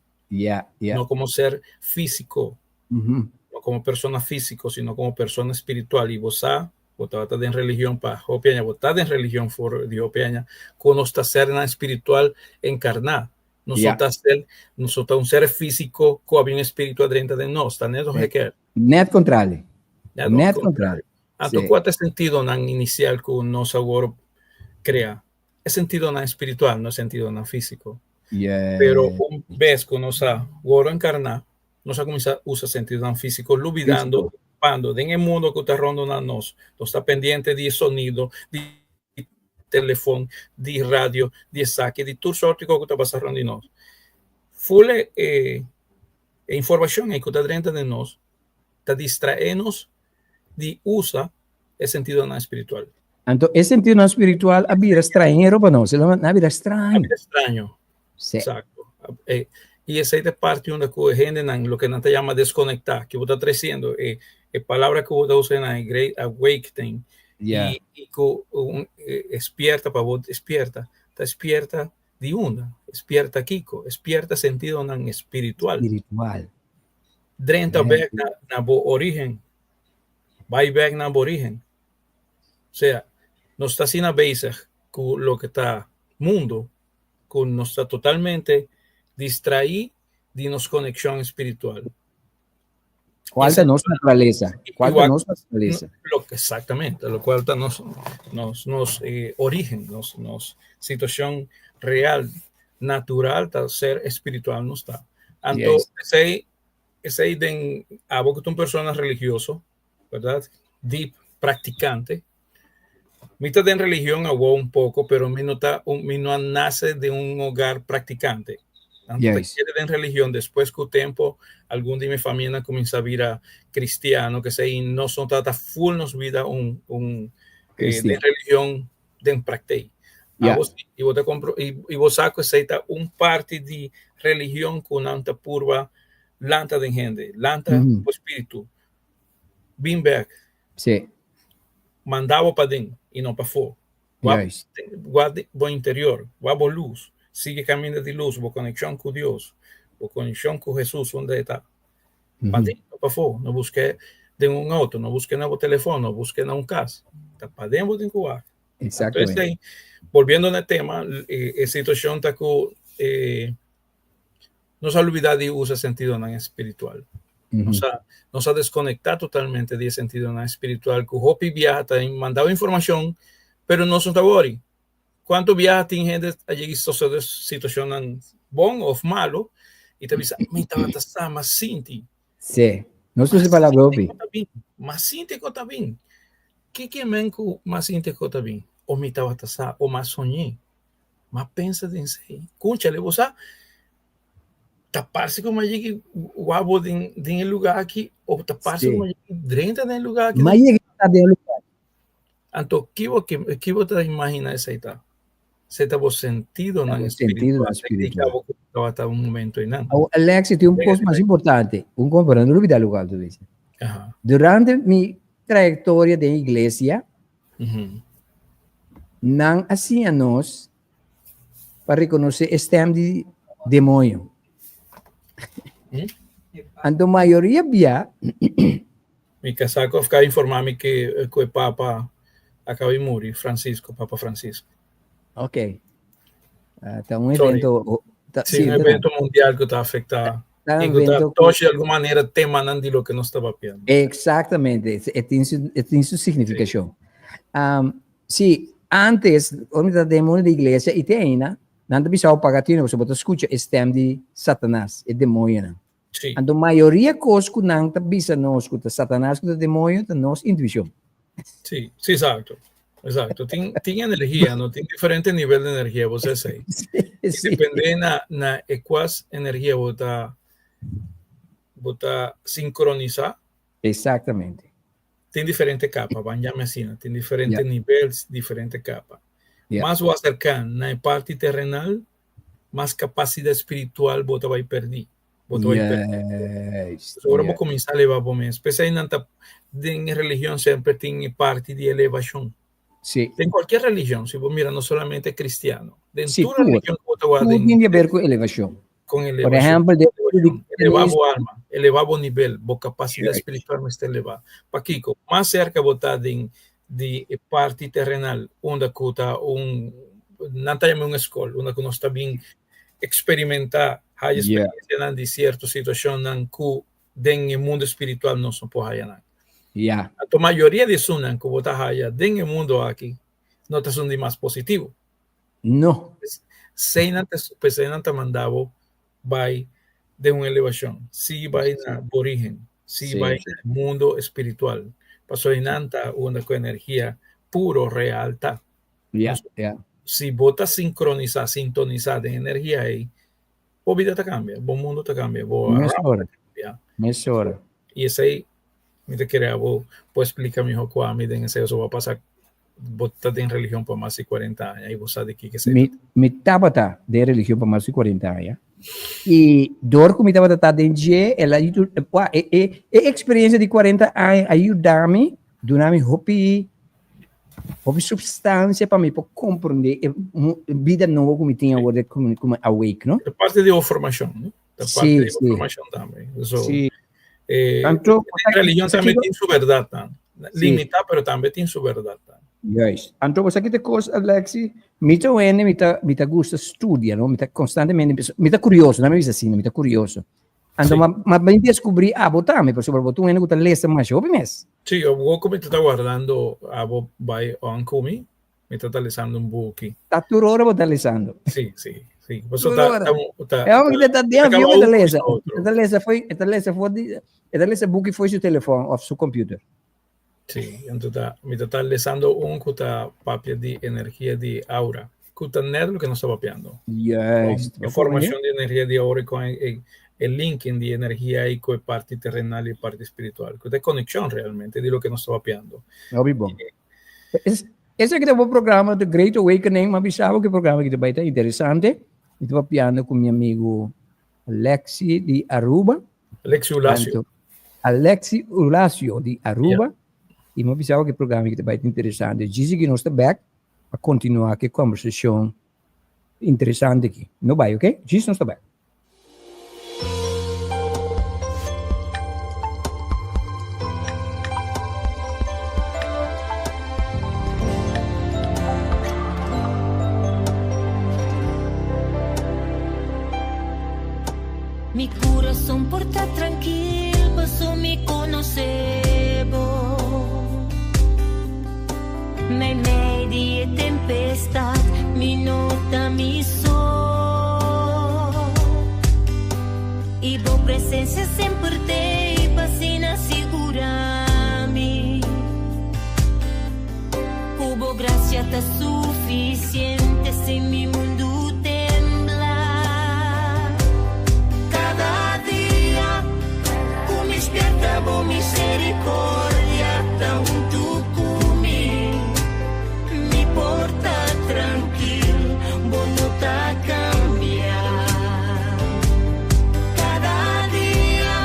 No komo ser físiko, no komo persona físiko, sino komo persona spiritual. I bo sa, bo tabata den religion pa hopi aña, bo ta den religion for di hopi aña, ku nos ta sernan spiritual enkarná. Nos no ta ser, nos no ta un ser físiko ku habia un spiritu adrenta den nos. Ta net omgekeerd. Net kontrali. Net kontrali. Anto kua ta e sentidonan inisial ku nos awor krea? E sentidonan spiritual, no e sentidonan físiko. Pero un bes ku nos a wòrdu enkarná, nos a kuminsá usa sentidonan físiko, lubidando, pando den e mundo ku ta rondoná nos. Nos ta pendiente di e sonido, di telefòn, di radio, di esaki, di tur sorti kos ku ta pasa rònt di nos. Ful e informashon ei ku ta drenta den nos ta distraé nos di usa e sentidonan spiritual. Anto e sentidonan spiritual a bira strañero pa nos, el a bira straño. A bira straño. Sí. Exacto. E, i esei ta parti unda ku e hendenan, loke nan ta yama deskonektá, ku bo ta tresiendo, e, e palabra ku bo ta usa na e Great Awakening, Yeah. i, i ku un, e, spierta pa bo spierta, ta spierta di unda? Spierta kiko? Spierta sentidonan spiritual. Spiritual. Drenta bek na, na bo origen. Bai bek na bo origen. Sea, nos ta asina bezig ku loke ta mundo, ku nos ta totalmente distraí di nos konekshon espiritual. Kual ta nos naturalesa? Kual ta nos naturalesa? Lo, exactamente, lo kual ta nos, nos, nos eh, origen, nos, nos situashon real, natural, ta ser espiritual nos ta. Anto, Yes. esei, esei den abo ku ta un persona religioso, bèrdat? Deep praktikante. Mi ta den religion awor un poko, pero mi no ta un, mi no a nase den un hogar praktikante. Anto ta Juist. kere den religion. Despues ku tempo, algun di mi famianan kuminsá bira kristiano, kesei nos no tabata ful nos bida un, un eh, den Kristian. religion den praktijk. Ja. Abo si, i bo ta kompro, i, i bo sa ku esei ta un parti di religion ku nan ta purba lanta den hende, lanta bo spiritu, bin bek. Sí. Manda bo paden i no pafó. Wak, Juist. wak bo interior, wak bo lus, sigui kaminda di lus, bo konekshon ku Dios, bo konekshon ku Hesus unda e ta. Paden, no pafó. No busk'é den un outo, no busk'é na bo telefòn, no busk'é na un kas. Ta paden bo tin ku wak. Exactamente. Entonces, volviendo al tema, e situacion ta ku eh, nos a lubidá di usa sentidonan espiritual. Nos a, nos a desconectá totalmente di e sentidonan espiritual ku hopi biaha ta mandaba informashon, pero nos no ta wori. Kuantu biaha tin hende a yega sosode situashonnan bon òf malu i ta bisa, mi tabata sa, m'a sinti. Sí, nos usa e palabra hopi. M'a sinti ku ta bin. Ke ke men ku m'a sinti ku ta bin? O mi tabata sa, o m'a soñ'é. M'a pensa den esei. Kunchale, bo sa, ta parse ku m'a yega wak bo den den e lugá aki, o ta parse ku m'a yega drenta den e lugá aki. M'a yega ta den e lugá. Anto, ki bo ke, ki bo ta imaginá esei ta? Esei ta bo sentidonan Ta bo sentidonan espiritual. espiritual. Ta bo ku tabata un momento einan. Awor, Alexi, tin un kos mas importante. Un kos, pero no lubidá lokual tu bisa. Aha. Durante mi trayektoria den iglesia, nan a siña nos pa rekonosé e stèm di demoño. Anto mayoria bia Mi kasá ku a informá mi ke ku e papa a kaba di muri, Francisco, Papa Francisco. Ok. Ta un evento... Ta, sí, un evento mundial ku ta afektá Ta i un ku ta evento ku... toshi di algun manera temanan di loke nos ta papiando. Exactamente, e tin su, e tin su signifikashon. Um, sí, antes, ora mi ta den mundo di iglesia i te ainda, nan ta bisa bo paga tino, pasobra bo ta skucha e stem di Satanas, e demonionan. Sí. Anto mayoria kos ku nan ta bisa nos ku ta Satanas ku ta demonio ta nos intuishon. Sí, sí, exacto. Exacto. Tin, tin energia, no? Tin diferente nivel di energia, bo sa esei. Sí, I sí. depende na, na e kuas energia bo ta, bo ta sinkronisá. Exactamente. Tin diferente kapa, ban yama asina. Tin diferente Ja. nivel, diferente kapa. Ja. Mas bo aserká na e parti terrenal, mas kapasidat spiritual bo ta bai pèrdí. Bo ta bai pèrdí. Juist, So ora bo ja. kuminsá leba bo mes. P'esei nan ta den religion semper tin e parti di elevashon. Sí. Den kualkier religion, si bo mira no solamente kristiano. Den Sí, tur tur. religion ku bo ta wak Tur den tin di aber ku elevashon. kon Por elevashon. ehèmpel, den Elevashon. Elevá bo alma, elevá bo nivel, bo kapasidat Juist. spiritual mester elevá. Pakiko? Mas serka bo ta den di e parti terrenal unda ku ta un nan ta yama un eskol unda ku nos ta bin eksperimentá haya Yeah. eksperensianan di sierto situashonnan ku den e mundu spiritual nos no por haya nan. Yeah. Anto mayoria di esunnan ku bo ta haya den e mundu aki no ta esun di mas positivo. No. Eseinan ta p'esei nan ta manda bo bai den un elevashon, sigui bai na bo origen, sigui Sí. bai na e mundo espiritual, pasobra einan ta unda ku energia puro, real ta. Ja, ja. Si bo ta sinkronisá, sintonisá den energia ei, bo bida ta kambia, bo mundo ta kambia, bo Mesora. ta kambia. Mesora. I esei mi ta kere abo por splika mihó ku ami den esei, pasobra bo a pasa Bo ta den religion pa mas di 40 aña i bo sa di kiko esei Mi, ta. mi tabata den religion pa mas di 40 aña. I dor ku mi tabata ta den dje, el a yuda, wak, e, e, e eksperensia di 40 aña a yuda mi, duna mi hopi, hopi supstansia pa mi por komprondé e bida nobo ku mi tin awor de ku mi, ku mi awake, no? Ta parte di bo formashon, no? Ta parte Sí, di bo sí. formashon tambe. So, Sí. eh, Anto, e religion tambe tin su bèrdat, nan. Sí. Limitá, pero tambe tin su bèrdat. Nan. Juist. Anto, bo sa ki ta kos, Alexi? Mi ta wende, mi ta, mi ta gusta studia, no? Mi ta konstantemente, mi ta kurioso, nan mi bisa asina, mi ta kurioso. Anto, Sí. ma, ma mi deskubrí abo tambe, pasobra bo ta un hende ku ta lesa masha hopi mes. Sí, awor ku mi ta ta wardando abo bai on ku mi, Mi ta ta lesando un buki. Ta tur ora bo ta lesando. Sí, sí, sí. Paso Tur ta, ora. ta, ta, E hombre ta den ta avion e ta un lesa. otro. E ta lesa foi, e ta lesa for di, e ta lesa buki foi su telefon of su computer. Sí, anto ta, mi ta ta lesando un ku ta papia di energia di aura, ku ta net loke nos ta papiando. Juist. E formashon di energia di aura kon e, e, e linking di energia ei ku e parti terrenal i e parti spiritual, ku ta e konekshon realmente di loke nos ta papiando. Hopi bon. Es, esaki ta bo programa The Great Awakening, m'a bisa bo ku e programa aki ta bai ta interesante. Mi ta papiando ku mi amigu Alexi di Aruba. Alexi Ulacio. Anto, Alexi Ulacio di Aruba. Yeah. I m'a bisa bo ku e programa aki ta bai ta interesante. Djis aki nos ta bek pa kontinuá ku e kombersashon interesante aki. No bai, oké? Djis nos ta bek. kurason por ta trankil paso mi konosé bo. Meimei di e tempestat mi no ta mi so i bo presensia semper t'ei pa asina sigurá mi ku bo grasia ta sufisiente si mi mundu tembla. Kada dia ku mi spierta bo misericordia ta huntu ku mi. Mi por ta trankil, bo no ta kambia. Kada dia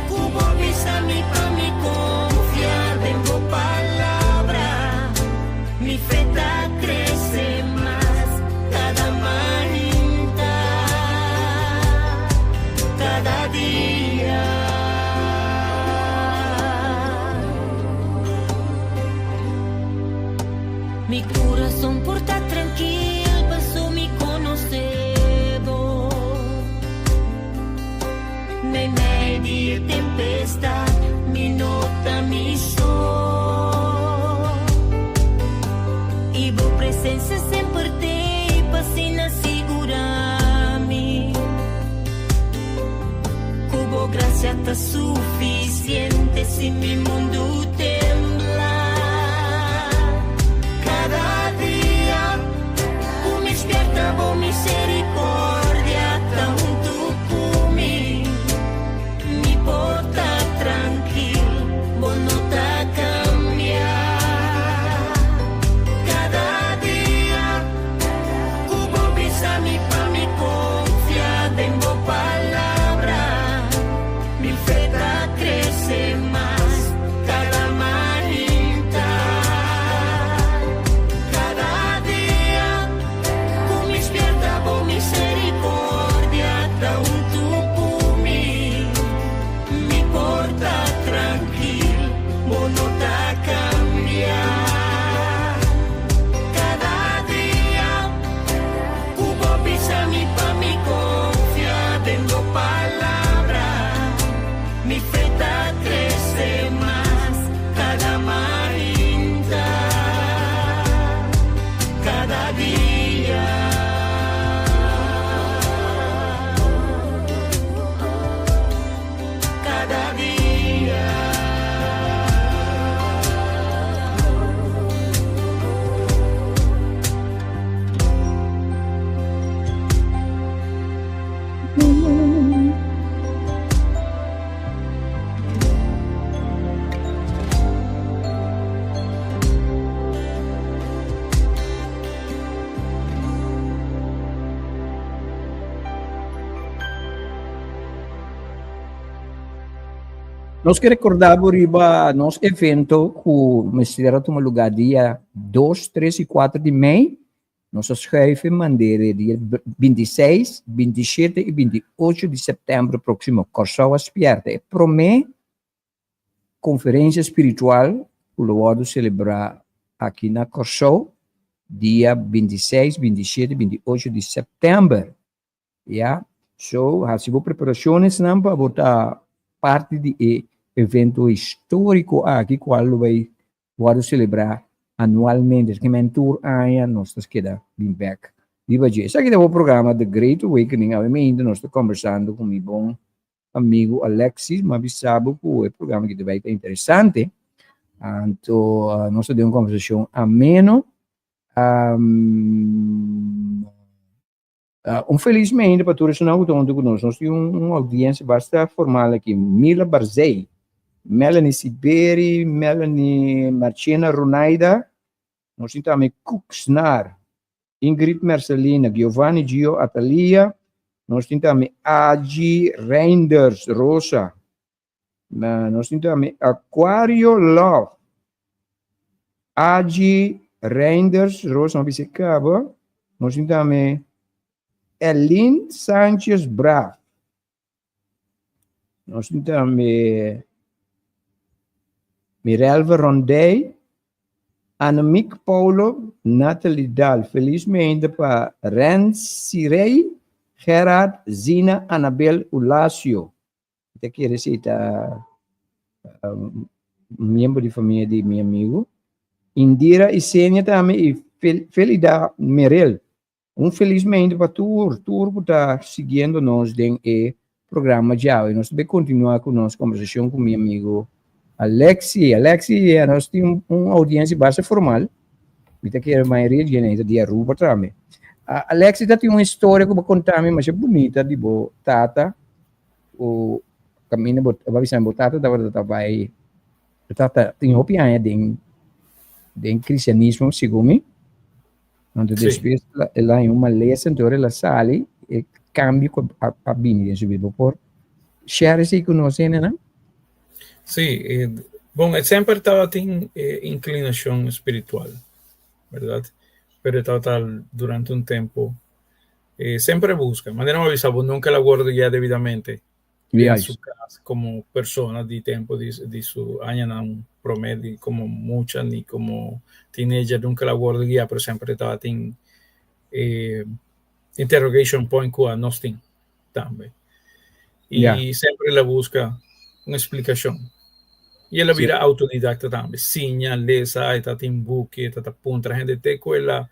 ku bo bisa mi pa mi konfia den bo palabra, mi fe ta krese mas kada mainta, kada dia. Mi kurason por ta trankil paso mi konosé bo. Meimei di e tempestat mi no ta mi so i bo presensia semper t'ei pa asina sigurá mi ku bo grasia ta sufisiente si mi mundu tembla. Kada dia ku mi spierta bo misericordia ta huntu ku mi. Mi por ta trankil, bo no ta kambia. Kada dia ku bo bisa mi pa mi konfia den bo palabra, mi fe ta krese mas kada mainta. Kada dia ku mi spierta bo misericordia ta huntu ku mi. Mi por ta trankil, bo no ta kambia. Kada dia ku bo bisa mi pa mi konfia den bo palabra, mi fe ta krese mas kada mainta, kada dia. Kada dia. Nos ke rekordá bo riba nos evento ku mester a tuma lugá dia 2, 3 i 4 di mei. Nos a schuif e mandere dia 26, 27 i 28 di sèptèmber próksimo. Kòrsou a spièrta e promé konferensia spiritual ku lo wòrdu selebrá aki na Kòrsou dia 26, 27, 28 di sèptèmber. Ya, so hasi bo preparashonnan pa bo ta parti di e evento históriko aki kual lo bai wòrdu selebrá anualmente. Esaki men tur aña nos ta keda bin bèk riba dje. Esaki ta bo programa The Great Awakening. Awe mainta nos ta kòmbersando ku mi bon amigu Alexis. Mi a bisa bo ku e programa aki ta bai ta interesante. Anto nos ta den un kòmbersashon ameno. Un felis mainta pa tur esunnan ku ta huntu ku nos. Nos tin un oudiensia basta formal aki. Mila Barzey, Melanie Siberi, Melanie Marchena Runaida, nos tin tambe Kuxnar, Ingrid Mercelina, Giovanni Gio Atalia, nos tin tambe Aji Reinders Rosa, nos tin tambe Aquario Love, Aji Reinders Rosa, no bisa kaba, nos tin tambe Elin Sanchez Braaf, nos tin tambe Mirelva Rondey, Annemiek Paulo, Natalie Daal, felizmente pa Renzi Rey. Gerard, Zina, Anabel, Ulacio. Ta kere si ta um, miembro di famia di mi amigo. Indira Isenia tambe i Fel Felida Merel. Un felismente pa tur, tur ku ta siguiendo nos den e programa djawe. Nos ta bay continua ku nos conversacion ku mi amigo Alexi. Alexi, nos tin un, un audiencia base formal. Mi ta kere mayoria di hende ta di Aruba tambe. Uh, Alexi ta tin un historia ku bo konta mi masha bunita di bo tata. Ku kaminda bo, bo a bisa mi bo tata tabata ta bai bo tata tin hopi aña den den cristianismo segun mi. Anto Sí. despues el a haña un malesa anto ora el a sali e cambio ku a, a bini den su bida. Bo por share esei ku nos hendenan? Sí, eh, bon, e semper tabatin eh, inclinacion spiritual, ¿verdad? Pero e tabata durante un tempo eh, semper a busca. Manera mi a bisa bo, nunca el a wordo guia debidamente den Juist. su cas como persona di tempo di, di su añanan prome di como mucha ni como teenager, nunca el a wordo guia, pero semper e tabatin eh, interrogation point cu a nos tin tambe. Y Ja. semper el a busca un explicacion. Y el a Sí. bira autodidacta tambe. Siña, lesa, e tabatin buki, e tabata puntra hende te cu el a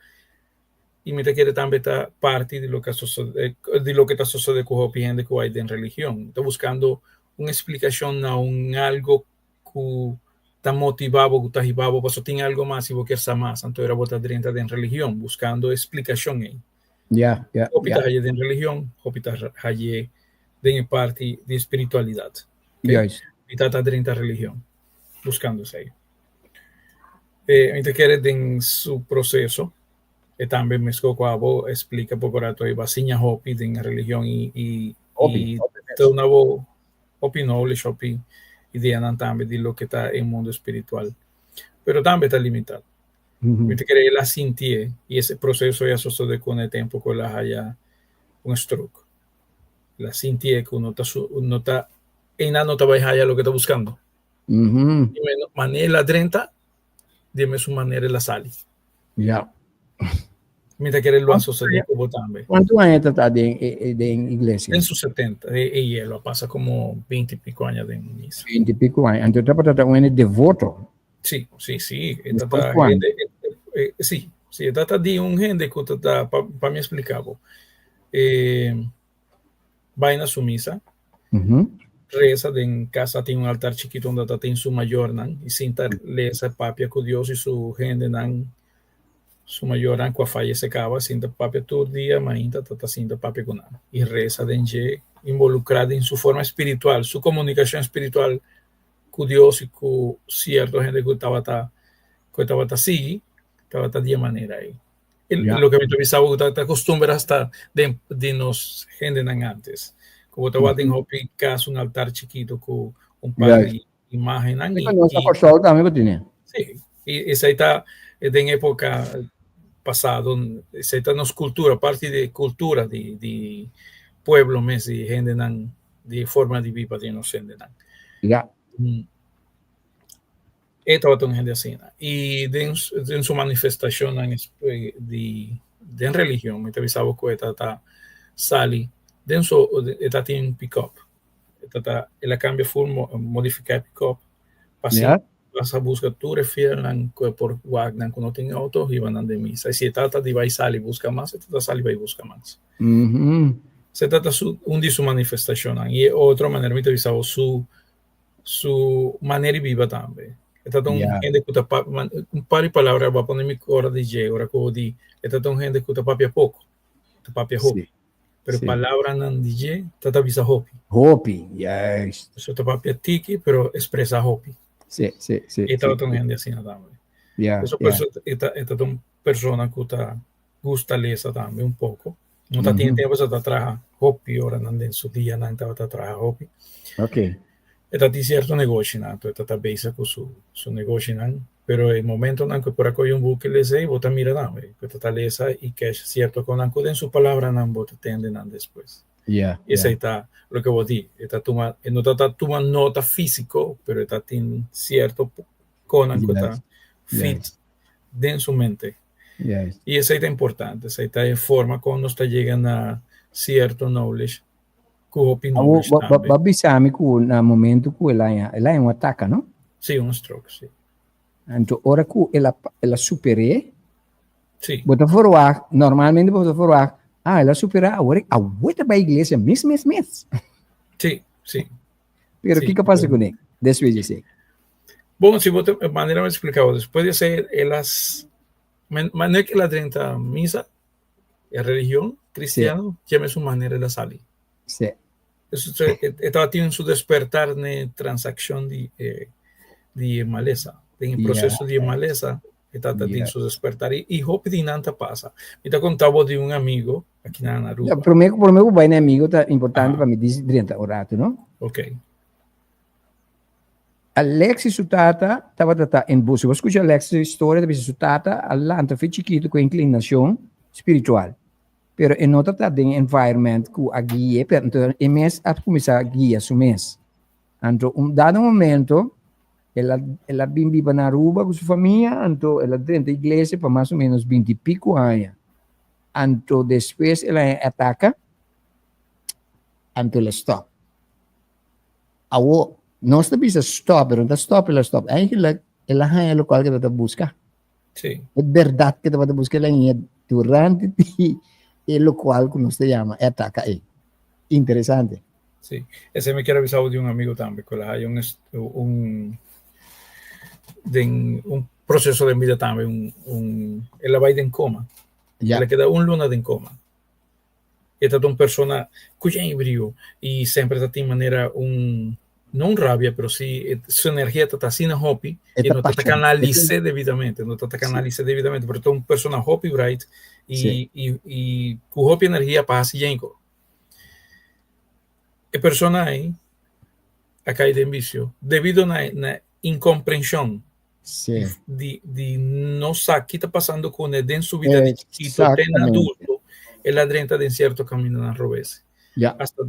Y mi ta kere tambe ta parti di loke a sosode, di loke ta sosode ku hopi hende ku bai den religion. Ta buskando un eksplikashon na un algo ku ta motivá bo, ku ta hiba bo, pasobra tin algo mas i bo kier sa mas. Anto era bo ta drenta den religion buskando e splikashon ei. Ja, ja, Hopi ta ja. haye den religion, hopi ta haye den e parti di spiritualidat. Okay? Juist. Mi ta ta drenta religion buskando esei. Eh, mi ta kere den su proseso E tambe mesco cu abo explica poco rato ei ba siña hopi den religion y y Hopi, y hopi mes. ta duna bo hopi knowledge, hopi ideanan tambe di loke ta e mundo spiritual. Pero tambe ta limitado. Mi ta kere el a sintié y ese proceso ya sosode con e tempo cu el a haya un stroke. El a sintié cu no ta su no ta einan no ta bay haya loke ta buscando. Y manera el a drenta, di e mesun manera el a sali. Ja. Mi ta kere lo a sosodé ku bo tambe. Kuantu aña ta ta den, e, e, den iglesia? Den su 70, e, e e lo a pasa como 20 y pico aña den misa. 20 y pico aña. Anto tabata ta un devoto. Sí, sí, sí. E Después tata cuándo? hende, e, e, sí, sí, e tata di un hende ku tata, pa, pa mi explica bo. Eh, bai na su misa, reza den casa tin un altar chikito unda ta tin su mayornan y sinta leza papia cu Dios y su hendenan, su mayornan cu a fayece caba, sinta papia tur dia mainta ta ta sinta papia cu nan y reza den dje, involucra den su forma espiritual, su comunicacion espiritual cu Dios y cu cierto hende cu tabata cu e tabata sigui, tabata di e manera ey. Ja. Loke mi ta bisa bo ta costumber hasta den di nos hendenan antes. Ku bo ta wak den hopi cas un altar chikito ku un par di imagennan I nos na Kòrsou tambe bo tene. Sí, i esei ta den epoca pasado, esei ta nos cultura, parti di cultura di di pueblo mes, di hendenan, di forma di biba di nos hendenan. Ja. E tabata un hende asina. I den den su manifestashonnan di den religion, mi ta bisa bo ku e tabata sali den su e ta tin pikòp. E tabata el a kambia ful modifiká e pikòp pa asina pasa buska tur e fielnan ku e por wak nan ku no tin outo hiba nan den misa. I si e tabata di bai sali buska mas, e tabata sali bai buska mas. Se tabata su un di su manifestashonnan. I e otro manera mi ta bisa bo su su manera di biba tambe. E ta un hende ku ta papia, un par di palabra bo a pone mi kora di dje ora ku bo di e ta un hende ku ta papia poko, ta papia hopi. Pero palabranan di dje ta ta bisa hopi. Hopi, juist. So ta papia tiki pero expresa hopi. Sí, sí, sí. E tabata un hende asina tambe. Eso por eso e ta e ta un persona ku ta gusta lesa tambe un poko. No ta tin tempo sa ta traha hopi oranan den su dianan tabata traha hopi. E ta tin cierto negoshinan, anto e ta ta bezig cu su su negoshinan, pero e momentonan cu e por a coge un buki lesa ei bo ta mira tambe cu e ta ta lesa y cash cierto conan cu den su palabranan bo ta tende nan despues. Esei ta loke bo di, e ta tuma e no ta ta tuma nota fisico, pero e ta tin cierto conan cu ta fit den su mente. Juist. I esei ta importante, esei ta e forma kon nos ta yega na sierto knowledge ku hopi knowledge tambe. Bo bisa mi ku na momento ku el a el a un ataka, no? Sí, un stroke, sí. Anto ora ku el a el a super'é, Sí. bo ta verwagt, normalmente bo ta verwagt, ah, el a superá, awor awor ta bai iglesia mes mes mes. Sí, sí. Pero Sí, kiko pasa kuné despues di esei? Bon, si bo ta, manera mi a explica bo, despues di esei el a, manera ku el a drenta misa, e religion cristiano, dje mesun manera el a sali. Sí. Eso, e tabatin su despertar n'e transaccion di e, di e malesa. Den e proceso di e malesa, e tata tin su despertar. I, i hopi di nan ta pasa. Mi ta conta bo di un amigo aki na Aruba. Ja, prome, prome ku bai na amigo ta importante pa mi dis drenta un rato, no? Ok. Alexis su tata tabata ta en bus. Si bo skucha Alexis su historia, ta bisa su tata a lanta fe chikitu ku inklinashon spiritual. Pero e no ta den environment ku a gui'e, pero anto e mes a kuminsá guia su mes. Anto un dado momento el a el a bin biba na Aruba ku su famia, anto el a drenta iglesia pa mas o menos binti i piku aña. Anto despues el a haña ataka, anto el a stòp. Awor, nos ta bisa stòp, pero no ta stòp el a stòp. Eigenlijk el a haña lokual ku e tabata buska. Sí. E berdad ku e tabata buska el a haña durante di e lokual ku nos ta yama e ataka ei. Interesante. Sí. Esei mi kier a bisa bo di un amigo tambe ku el a haña un un den un proseso den bida tambe un un el a bai den koma. Ya. El a keda un luna den koma. E ta un persona ku yen brio i semper ta tin manera un, no un rabia, pero si su energia ta asina hopi E i ta no ta pasha. kanalis'é debidamente, no ta kanalis'é debidamente, pero ta un persona hopi bright i Sí. i i ku hopi energia pa hasi yen ko. E persona ei a kai den bisio debido na na inkomprenshon Sí. di di no sa ki ta pasando kuné den su vida di chikito te na Exactamente. adulto, el a drenta den sierto kamindonan robes. Ya. Hasta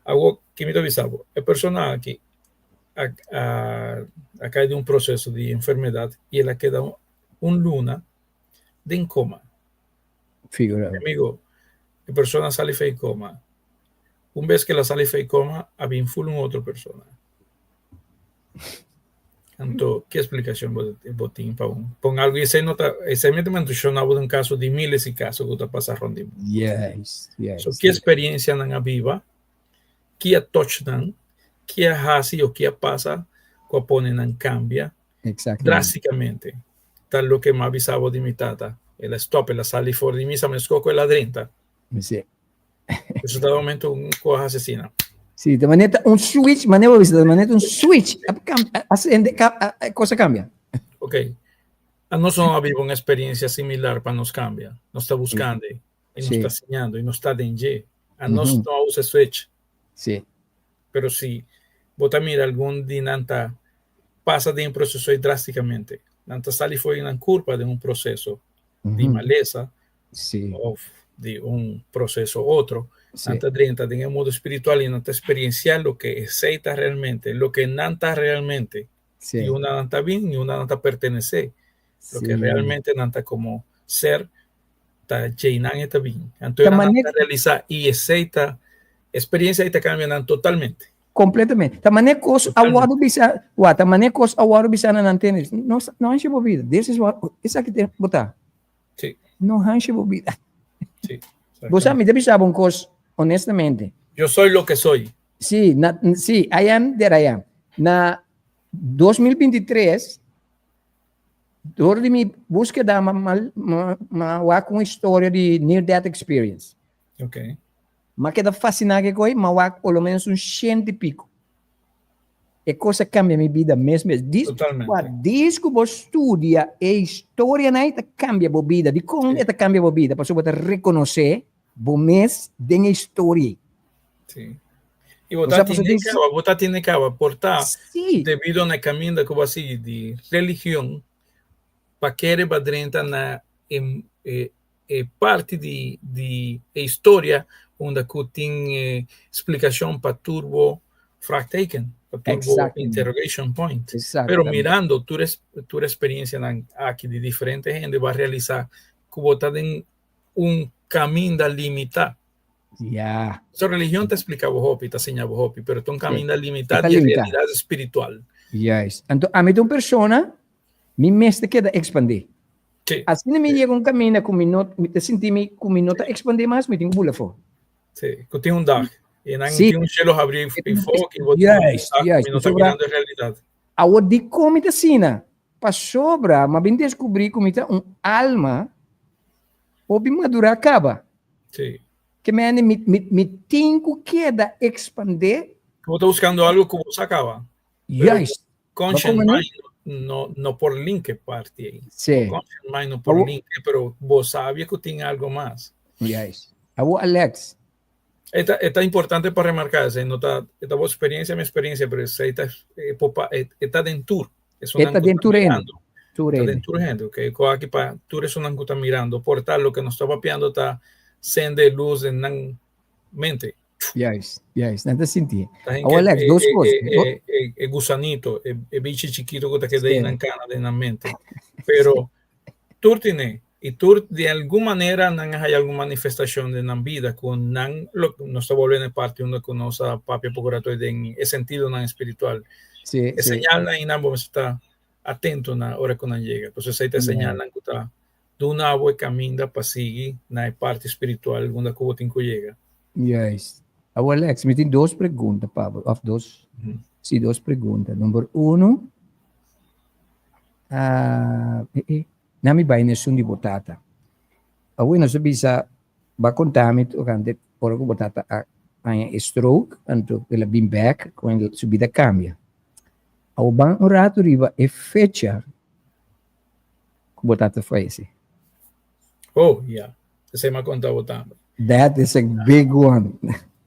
awor ki mi ta bisa bo, e persona aki a a a kai den un proseso di enfermedat i el a keda un luna den koma. Figura. Mi amigo, e persona a sali fei koma. Un bes ku el a sali fei koma, a bin ful un otro persona. Anto, ki eksplikashon bo bo tin pa un pa un algu? I esei no ta, esei mi ta menshona bo di un kaso di miles di kaso ku ta pasa rònt di mundu. Yes, yes. So, ki eksperensia nan a biba, ki a touch nan, ki a hasi o ki a pasa ku a pone nan kambia Exactamente. drástikamente. Ta loke mi a bisa bo di mi tata. El a stòp, el a sali for di misa meskos ku el a drenta. Sí. Eso ta momento un cosa asesina. Sí, de manera un switch, manera de manera un switch, a cosa cambia. Ok. A nos no a vive una experiencia similar para nos cambia. Nos está buscando, y nos Sí. está enseñando, y nos está dengue. A nos Ujú. no usa switch. Sí. Pero si bota mira algún dinanta pasa de un proceso ahí drásticamente. Nanta sali fue una curva de un proceso de Ujú. maleza Sí. of di un proceso otro. Sí. Nanta drenta den el modo espiritual y nanta experiencial lo que aceita realmente, lo que nanta realmente. Sí. Y una nanta bien y una nanta pertenece. Lo que Sí. realmente nanta como ser ta llenan eta bien. Entonces Ta nanta manera realiza y aceita experiencia y te cambian totalmente. Completamente. Ta manera cos Totalmente. awado bisa, wa, ta manera cos awado bisa na antena. No, no hanche bo vida. This is what, esaki te bota. Sí. No hanche bo vida. Sí, Bo sa, mi ta bisa bo un cos, honestamente. Yo soy lo que soy. Sí, na, sí, I am that I am. Na 2023, door di mi búskeda, ma, ma, ma, ma wak un historia di near death experience. Ok. Ma keda fasciná ke koi, ma wak por lo menos un shent i pico. E cosa cambia mi bida mes mes. Dis, Totalmente. Wa, dis ku bo studia e historia nai ta cambia bo bida. Di kon Sí. e ta cambia bo bida? Pasobra bo ta reconoce bo mes den e historia. Sí. I bo O ta sea, pasobra tine dis- caba, bo ta tine caba, por ta Sí. debido na caminda ku bo a sigui di religion, pa kere ba drenta na e, e, e parti di, di e historia unda ku tin e splikashon pa tur bo vraagteken, pa tur bo Exactamente. interrogation point. Pero Exactamente. mirando tur es, tur experiencianan aki di diferente hende, bo a realisa ku bo ta den un caminda limita. Ja. So religion ta explica bo hopi, ta siña bo hopi, pero ta un caminda limita Ta di limita. realidad spiritual. Juist. Anto, ami ta un persona, mi mester keda expandi. Sí. Asina mi yega un caminda cu mi no, mi ta sinti mi cu mi no ta expandi mas, mi tin cu bula afo. Sí, cu tin un dag. Y nan Sí. tin un cielo habri y fo, y bo Juist, tin un dag, juist. mi no ta Pasobra mirando e realidad. Awor dikon mi ta asina? Pasobra mi a bin deskubrí ku mi ta un alma hopi madurá kaba. Sí. Ke mende mi, mi, mi tin ku keda ekspandé. Bo ta buskando algo ku bo sa kaba. Juist. Conscious Bo mind no, no por link e parti ei. Sí. Conscious mind no por Awor- link, pero bo sabia ku tin algo mas. Juist. Awor Alex, E ta, e ta importante pa remarca esey, no ta, e ta bo experiencia, mi experiencia, pero esey ta, e popa, e, e ta den tur. E ta den tur hende. Tur Ta hende. den tur hende, ok. Ko aki pa tur esunnan ku ta mirando, por tal loke nos ta papiando ta sende luz den nan mente. Juist, juist, nan ta sinti. Ta hen Awor, ke Alex, e, dos e, kos. e, e, e, e gusanito, e, e bichi chikito ku ta keda Sí. den nan kana, den nan mente. Pero Tur tine, i tur di algun manera nan a haya algun manifestashon den nan bida ku nan lo, nos ta bolbe na e parti unda ku nos a papia poko rato den e sentidonan espiritual. Sí, E sí. señalnan einan bo mester ta atento na ora ku nan yega. Pasobra esei ta e Yeah. señalnan ku ta duna bo e kaminda pa sigui na e parti spiritual unda ku bo tin ku yega. Juist. Awor Alex, mi tin dos pregunta pa bo, of dos, sí, dos pregunta. Number uno, Ah, eh, eh. Na mi bai nesun di bo tata. Awor nos a bisa, ba konta mi tokante ora ku bo tata a haña e stroke, anto el a bin bek, ku su bida kambia. Awor ban un ratu riba e fecha ku bo tata fayesé. Oh, ya. Esei mi a konta bo tambe. That is a big one.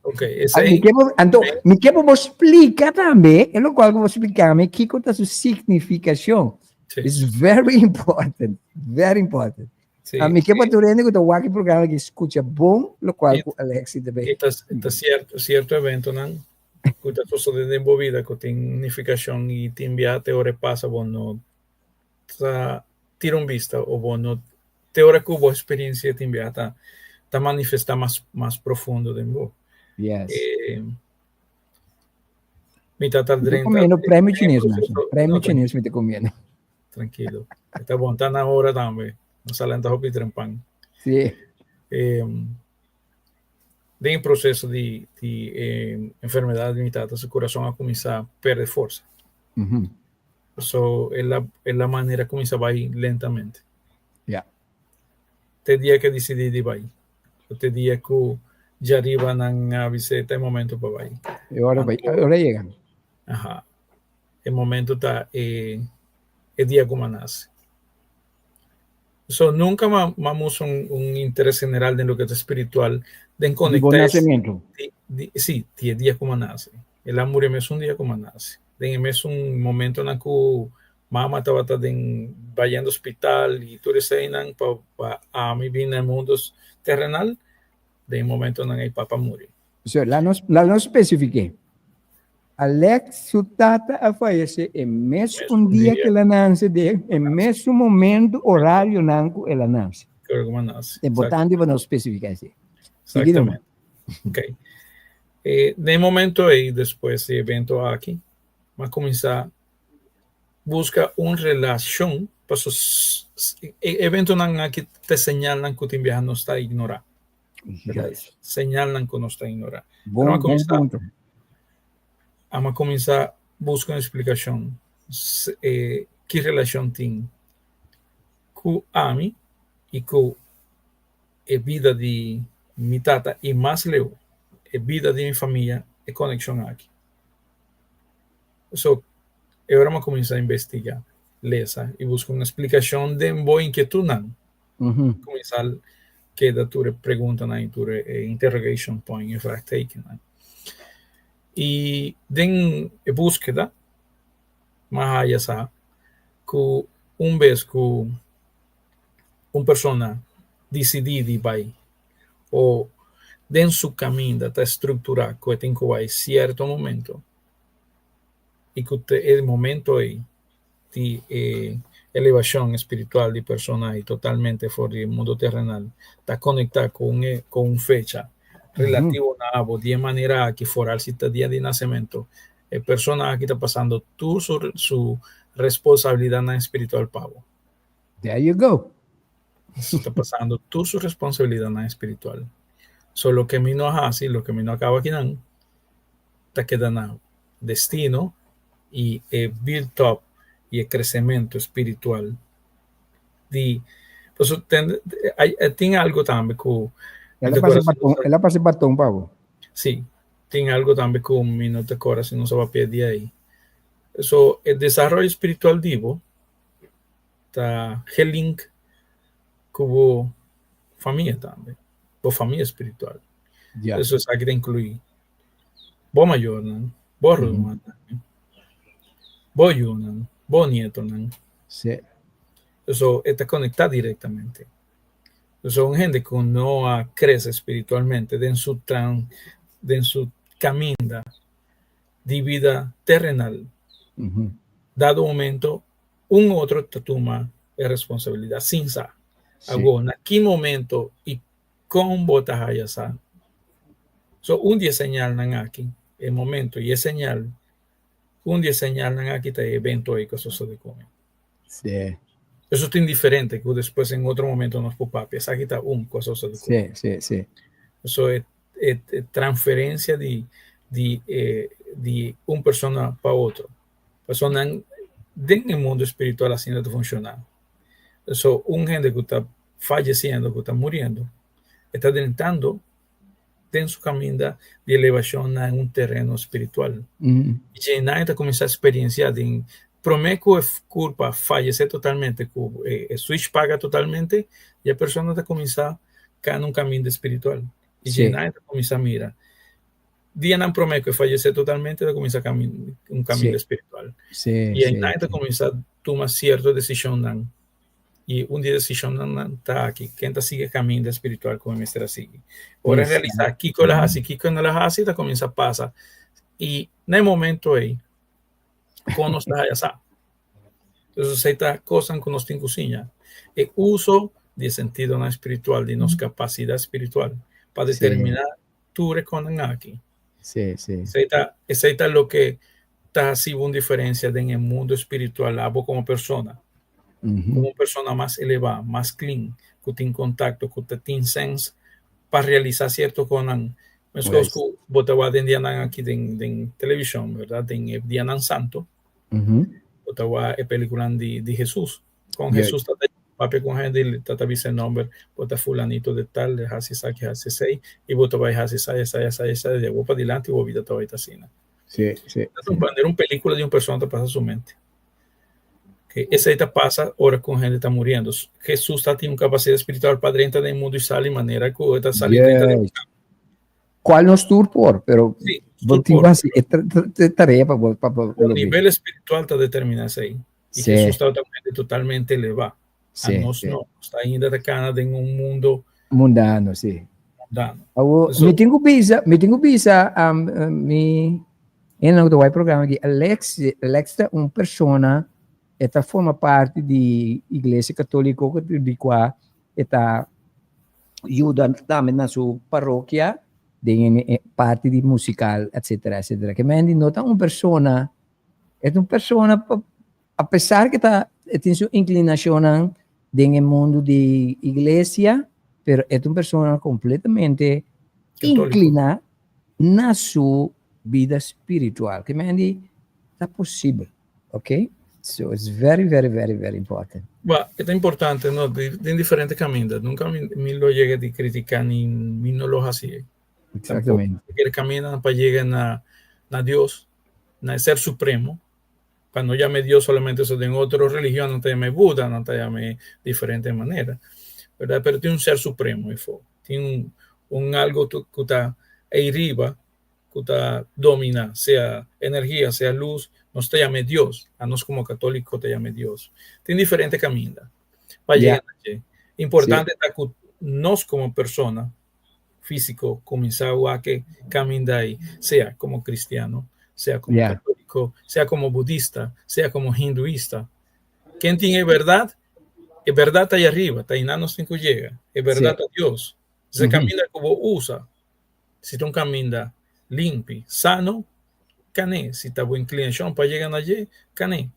Ok, Ah, esei. Mi ke bo, anto, mi ke bo bo splika tambe, e lokual ku bo splika mi, kiko ta su signifikashon. Sí. It's very important, very important. Sí. Ah, mi ke pa tur hende ku ta wak e programa aki skucha bon lokual ku Alexi ta bay. E ta, ta sierto, sierto eventonan ku ta sosode den bo bida ku tin nifikashon i tin bia te ora e pasa bo no ta tira un bista o bo no te ora ku bo experiencia tin bia ta ta manifesta mas mas profundo den bo. Yes. Eh, mi ta ta Mi ta drenta comiendo premio chines, proceso, Nelson. Premio no, chines mi ta comiendo. Tranquilo. Ta bon, ta na hora tambe. Nos a lanta hopi trempan. Sí. Eh, den e proceso di, di eh, enfermedad di mi tata, su corazón a cuminsa perde forsa. Mm -hmm. So, e la, e la manera cuminsa bai lentamente. Ja. Te dia que decidí di bai. Te dia cu djariba nan a bis'é ta e momento pa bai. E ora bai, e ora yega. Aha. E momento ta e, e dia cu m'a nace. So, nunca m'a, m'a mustra un, un interes general den loke ta spiritual, den Di bo conecta es, nacemento. di, di, sí, di e dia cu m'a nace. El a muri e mesun dia cu m'a nace. Den e mesun momentonan cu mama tabata den bayendo hospital y tur eseinan pa, pa ami bin na e mundo terrenal, den e momentonan ey papa muri. So, la nos, la nos specifique. Alex su tata a fayece e mesun dia cu el a nace, den e mesun momento, horarionan cu el a nace. Cu el a nace. E importante pa nos specifica esey. Sigui nomás. Exactamente. Ok. Eh, den e momento ey, despues di e evento aki, m'a cuminsa busca un relacion, paso e eventonan aki ta señalnan cu tin biaha nos ta ignora. Yes. Señalnan cu nos ta ignora. Bon, Pero a bon cuminsa, punto. Ama cuminsa busca un explicacion eh, ki relacion tin cu ami y cu e bida di mi tata y mas leu e bida di mi famia, e conexion aki. So, e ora mi a cuminsa investiga, lesa y busca un explicacion den bo inquietudnan. Cuminsa keda tur e preguntanan y tur e interrogation point, e vraagtekennan. Y den e buskeda, mi a haya sa cu un bes cu un persona disidí di bai o den su kaminda ta strukturá ku e tin ku bai sierto momento i ku te e momento ei di e elevashon espiritual di persona ei totalmente for di e mundo terrenal ta konektá ku un ku un fecha. relativo na abo di e manera aki foral si ta dia di nasementu e persona aki ta pasando tur su su responsabilidatnan espiritual pa bo. There you go. Ta pasando tur su responsabilidatnan espiritual. So loke mi no a hasi, loke mi no a kaba akinan ta keda na destino i e build up i e kresementu espiritual di paso ten tin algo tambe ku El a pasa baton, el a pasa baton pa bo. Sí, tin algo tambe ku mi no ta kòrda si nos a papia di ei. So e desaroyo spiritual di bo ta gelink ku bo famia tambe, bo famia spiritual. Ja. Eso esaki ta inkluí bo mayornan, bo rumannan, bo yunan, bo nietonan. Sí. So e ta konektá direktamente. So un hende ku no a krese spiritualmente den su tran den su kaminda di bida terrenal, dado momento un otro ta tuma e responsabilidat sin sa. Awo na ki momento i kon bo ta haya sa? So un di e señalnan aki, e momento i e señal, un di e señalnan aki ta e evento ei ku a sosode ku mi. Sí. Eso tin diferente ku despues en otro momento nos por papia. Esaki ta un ku a sosode ku mi. Sí, sí, sí. So e e transferencia di di e di un persona pa otro. Pasobra nan den e mundo espiritual asina ta funciona. So un hende ku ta fayeciendo, ku ta muriendo, e ta drentando den su caminda di elevacion na un tereno spiritual. I dje nan e ta cuminsa experiencia den prome ku e curpa fayece totalmente, ku e switch paga totalmente, e persona ta cuminsa cana un caminda spiritual. I dje nan e ta cuminsa mira. Dianan prome ku e fayece totalmente, e ta cuminsa un caminda spiritual. I einan e ta cuminsa tuma cierto decisionnan. I un di e desishonnan ta aki, ken ta sigui e kaminda spiritual ku mi mester a sigui? Ora e realisá kiko el a hasi, kiko e no el a hasi, ta kuminsá pasa. I na e momento ei, kon nos ta haya sa? Entonces, esei ta kosnan ku nos tin ku siña. E uso di e sentidonan spiritual, di nos kapasidat spiritual, pa determiná tur e kosnan aki. Esei ta, esei ta loke ta hasi un diferensia den e mundo spiritual, abo komo persona. Komo un persona mas elevá, mas clean, ku tin kontakto, ku ta tin sens pa realisá sierto kosnan. Meskos ku bo ta wak den dianan aki den den televishon, bèrdat? Den e dianan santu, bo ta wak e pelikulan di di Hesus. Kon Hesus ta papia ku hende, ta ta bisa e nòmber, bo ta fulanito de tal, hasi esaki, hasi esei, i bo ta bai hasi esai, esai, esai, esai, di awor padilanti bo bida ta bai ta asina. Ta un manera un pelikula di un persona ta pasa su mente. Ke esei ta pasa ora ku un hende ta muriendo. Hesus ta tin un kapasidat spiritual pa drenta den mundu i sali manera ku e ta sali drenta den mundu. Kual nos tur por, pero Sí, bo tur tin por. ku hasi e tarea pa bo pa bo O logra. nivel espiritual ta determiná esei. I Hesus tabata un hende totalmente elevá. Anos no, nos ta ainda ta kana den un mundo Mundano, sí. Mundano. Awo, So, mi tin ku bisa, mi tin ku bisa, um, mi en nan ku ta wak programa aki, Alex, Alex ta un persona, e ta forma parti di Iglesia Katoliko di kua e ta yuda tambe na su parokia den e parti di musikal, etcetera, etcetera. Ke men no ta un persona, e ta un persona pa A pesar ke ta e tin su inklinashonnan den e mundu di iglesia, pero e ta un persona kompletamente inkliná na su bida spiritual. Ke men di ta posibel, ok? So it's very, very, very, very important. Ba, e ta importante, no? Den diferente kaminda. Nunka mi, mi lo yega di kritiká ni mi no lo hasi. Exactamente. Tampoco. Kamindanan pa yega na, na Dios, na e Ser Supremo. Pa no yam'é Dios solamente so den otro religion nan ta yam'é Buda, nan ta yam'é diferente manera, berdad? Pero tin un ser supremo efo, tin un un algo ku ta ei riba ku ta domina, sea energia, sea luz, nos ta yam'é Dios, anos komo katoliko ta yam'é Dios. Tin diferente kaminda pa yega na dje. Importante ta ku nos komo persona físiko kuminsá wak e kaminda ei, sea komo kristiano, sea komo katóliko, sea komo budista, sea komo hinduista. Ken tin e bèrdat? E bèrdat ta ei ariba, ta einan nos tin ku yega. E bèrdat ta Dios. E kaminda ku bo usa. Si ta un kaminda limpi, sano, kan'é. Si ta bo inklinashon pa yega na dje, kan'é.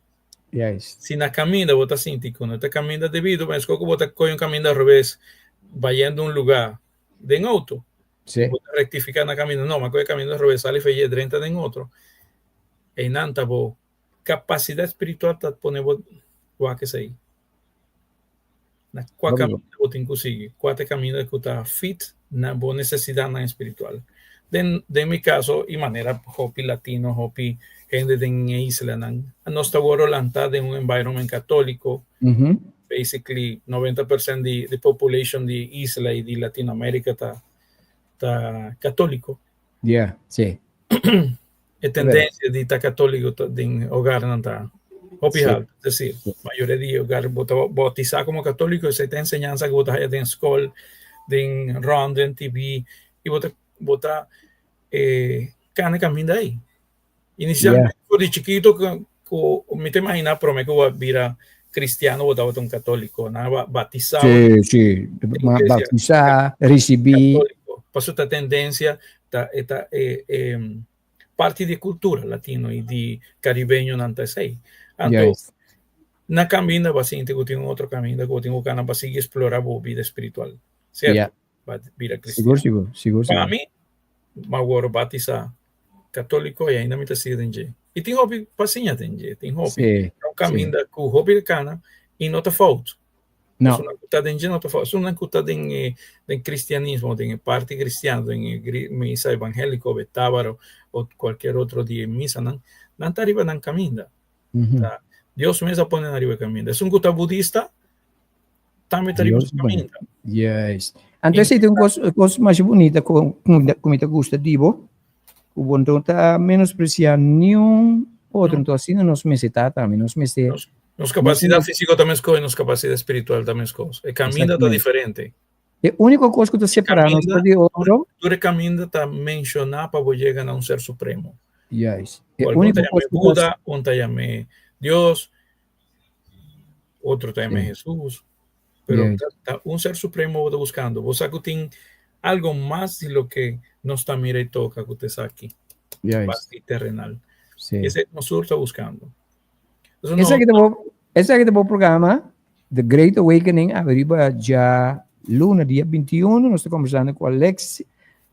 Juist. Si na kaminda bo ta sinti ku no ta kaminda debido, meskos ku bo ta kohe un kaminda robes bayendo un lugá den outo. Sí. Bo ta rektifiká na kaminda, no, m'a kohe kaminda robes, sali fei drenta den otro. Einan ta bo kapasidat spiritual ta pone bo wak esei. Na kua kaminda bo tin ku sigui, kua ta e kaminda ku ta fit na bo nesesidatnan spiritual. Den den mi kaso i manera hopi latino, hopi hende den e islanan, nos ta wòrdu lantá den un environment katóliko. Basically 90% di di population di isla i di Latinoamérika ta ta katóliko. Yeah, sí. E tendensia di ta katóliko ta den hogarnan ta hopi haltu. Es desir, mayoria di hogar bo ta bautisá komo katóliko, esei ta enseñansa ku bo ta haya den skol, den rònt, den TV, i bo ta bo ta kana kaminda ei. Inisialmente for di chikito ku mi ta imaginá promé ku bo a bira kristiano bo tabata un katóliko, nan a batisá bo. Sí, sí, batisá, risibí. Katóliko, pasobra ta tendensia ta e ta e e parti di e kultura latino i di karibeñonan ta esei. Anto na kaminda bo a sinti ku tin un otro kaminda ku bo tin ku kana pa sigui eksplorá bo bida espiritual, sierto? Pa bira kristiano. Sigur, sigur, sigur, sigur. Pa mi, mi a wòrdu batisá katóliko i ainda mi ta sigui den dje. I tin hopi pa siña den dje, tin hopi. Sí, Ta un kaminda ku hopi ta kana i no ta fout. No. Esunnan ku ta den dje no ta fout. Esunnan ku ta den e den kristianismo, den e parti kristiano, den e misa evangéliko, betábaro o kualkier otro di e misanan, nan ta riba nan kaminda. Ta Dios mes a pone nan riba e kaminda. Esun ku ta budista tambe ta riba su kaminda. Yes. Anto esei ta un kos kos masha bunita ku ku mi ta gusta di bo, ku bo no ta menospresiá niun otro. Anto asina nos mester ta tambe. Nos mester Nos kapasidat físiko ta meskos i nos kapasidat spiritual ta meskos. E kaminda ta diferente. E úniko kos ku ta separá nos for di otro. Tur e kaminda ta menshoná pa bo yega na un ser supremo. Juist. E Algun úniko ta kos yam'é ku ta Buda, un ta yam'é Dios, otro ta yam'é Hesus. Pero Juist. ta un ser supremo bo ta buskando. Bo sa ku tin algo mas di loke nos ta mira i toka ku ta esaki. Juist. Parti terrenal. Sí. Esei nos tur ta buskando. Entonces, no, Esaki ta bo, esaki ta bo programa The Great Awakening ariba djaluna dia 21. Nos ta kombersando ku Alex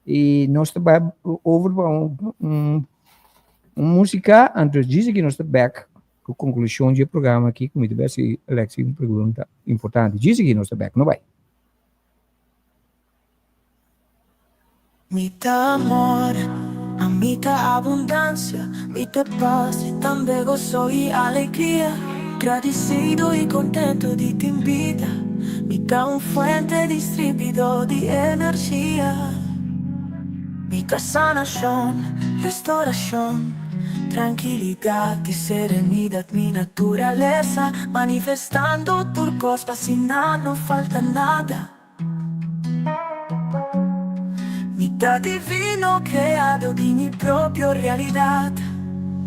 i nos ta bai over pa un, un, un músika. Anto djis aki nos ta bek ku konklushon di e programa aki ku mi ta bai hasi Alex un pregunta importante. Djis aki nos ta bek, no bai. Mi ta amor, ami ta abundancia, mi ta paz y tambe gozo y alegria. Gradicido y contento di tin bida, mi ta un fuente distribuidor di energia. Mi ta sanacion, restauracion, trankilidad y serenidad, mi naturalesa, manifestando tur cos pa asina no falta nada. Mi ta divino creado di mi propio realidad.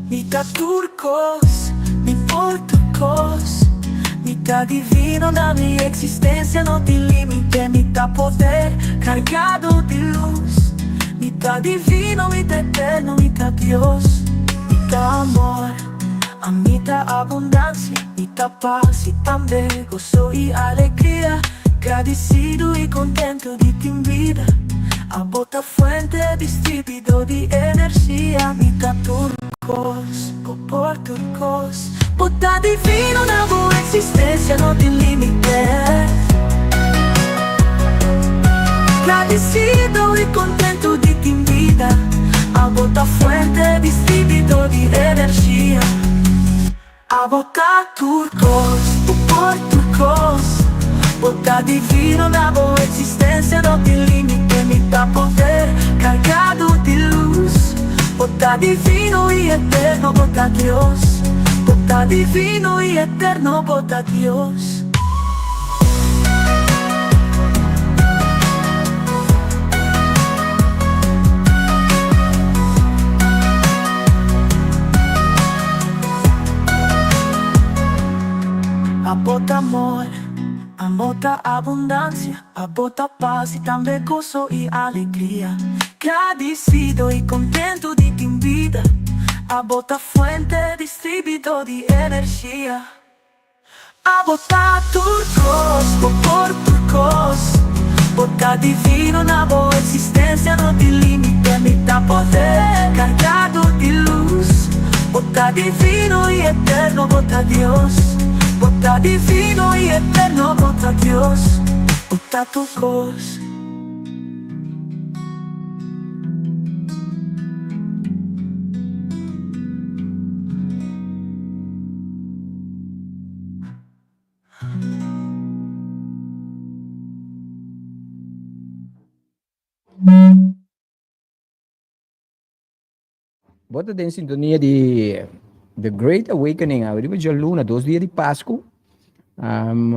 Mi ta tur cos, mi por tur cos. Mi ta divino na mi existencia no tin limite. Mi ta poder cargado di luz. Mi ta divino, mi ta eterno, mi ta Dios. Mi ta amor, ami ta abundancia. Mi ta paz y tambe gozo y alegria. Gradisido i kontentu di tin bida. Abo ta fuente distribuidor di energia. Mi ta tur kos, bo por tur kos. Bo ta divino na bo eksistensia no tin limite. Gradisido i kontentu di tin bida. Abo ta fuente distribuidor di energia. Abo ta tur kos, bo por tur kos. Bo ta divino na bo eksistensia no tin limite. Mi ta poder kargado di lus. Bo ta divino i eterno, bo ta Dios. Bo ta divino i eterno, bo ta Dios. Abo ta amor, abo ta abundancia, abo ta paz y tambe gozo y alegria. Gradisido i kontentu di tin bida. Abo ta fuente distribidó di energia. Abo ta tur kos, bo por tur kos. Bo ta divino, na bo eksistensia no tin límite. Mi ta poder kargado di lus. Bo ta divino i eterno, bo ta Dios. Bo ta divino i eterno, bo ta Dios. Bo ta tur kos. Bo ta den sintonia di The Great Awakening awe riba djaluna, dos dia di Pasku. Um,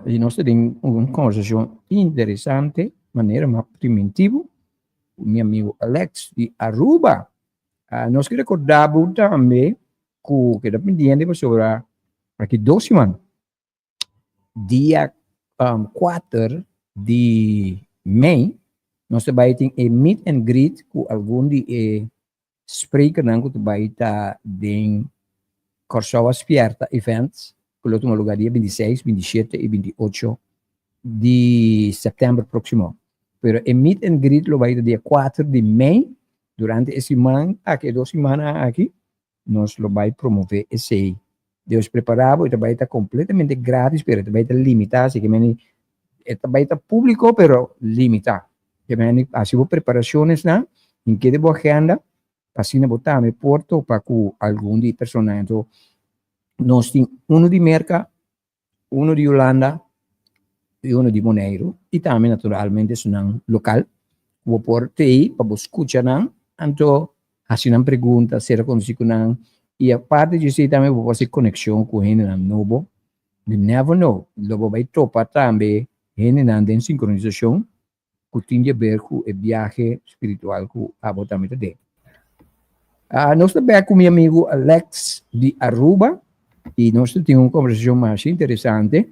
i nos ta den un konversashon interesante, manera mas primitivo, ku mi amigo Alex di Aruba. Uh, nos ke rekorda bo tambe ku keda pendiente pasobra aki dos siman, dia um, 4 di mei, nos ta bai tin e meet and greet ku algun di e sprekernan ku ta bai ta den Kòrsou a Spièrta events ku lo tuma lugá dia 26, 27 i 28 di sèptèmber próksimo. Pero e meet and greet lo bai ta dia 4 di mei durante e siman aki, e dos simannan aki, Nos lo bai promové esei. Deus prepará bo, e ta bai ta kompletamente gratis, pero e ta bai ta limitá, así ke meni e ta bai ta públiko pero limitá. Ke meni hasi bo preparashonnan, hink'é den bo agenda, pa asina bo tambe por topa ku algun di e personanan. Anto nos tin unu di Merka, Uno di Hulanda i uno di Boneiru i tambe naturalmente esunnan lokal ku bo por tei pa bo skucha nan, anto hasi nan pregunta, sera konosí ku nan i aparte di esei tambe bo por hasi konekshon ku hendenan nobo. You never know, lo bo bai topa tambe hendenan den sinkronisashon ku tin di haber ku e biahe spiritual ku abo tambe ta den. Ah, nos ta bek ku mi amigu Alex di Aruba i nos ta tin un konversashon masha interesante.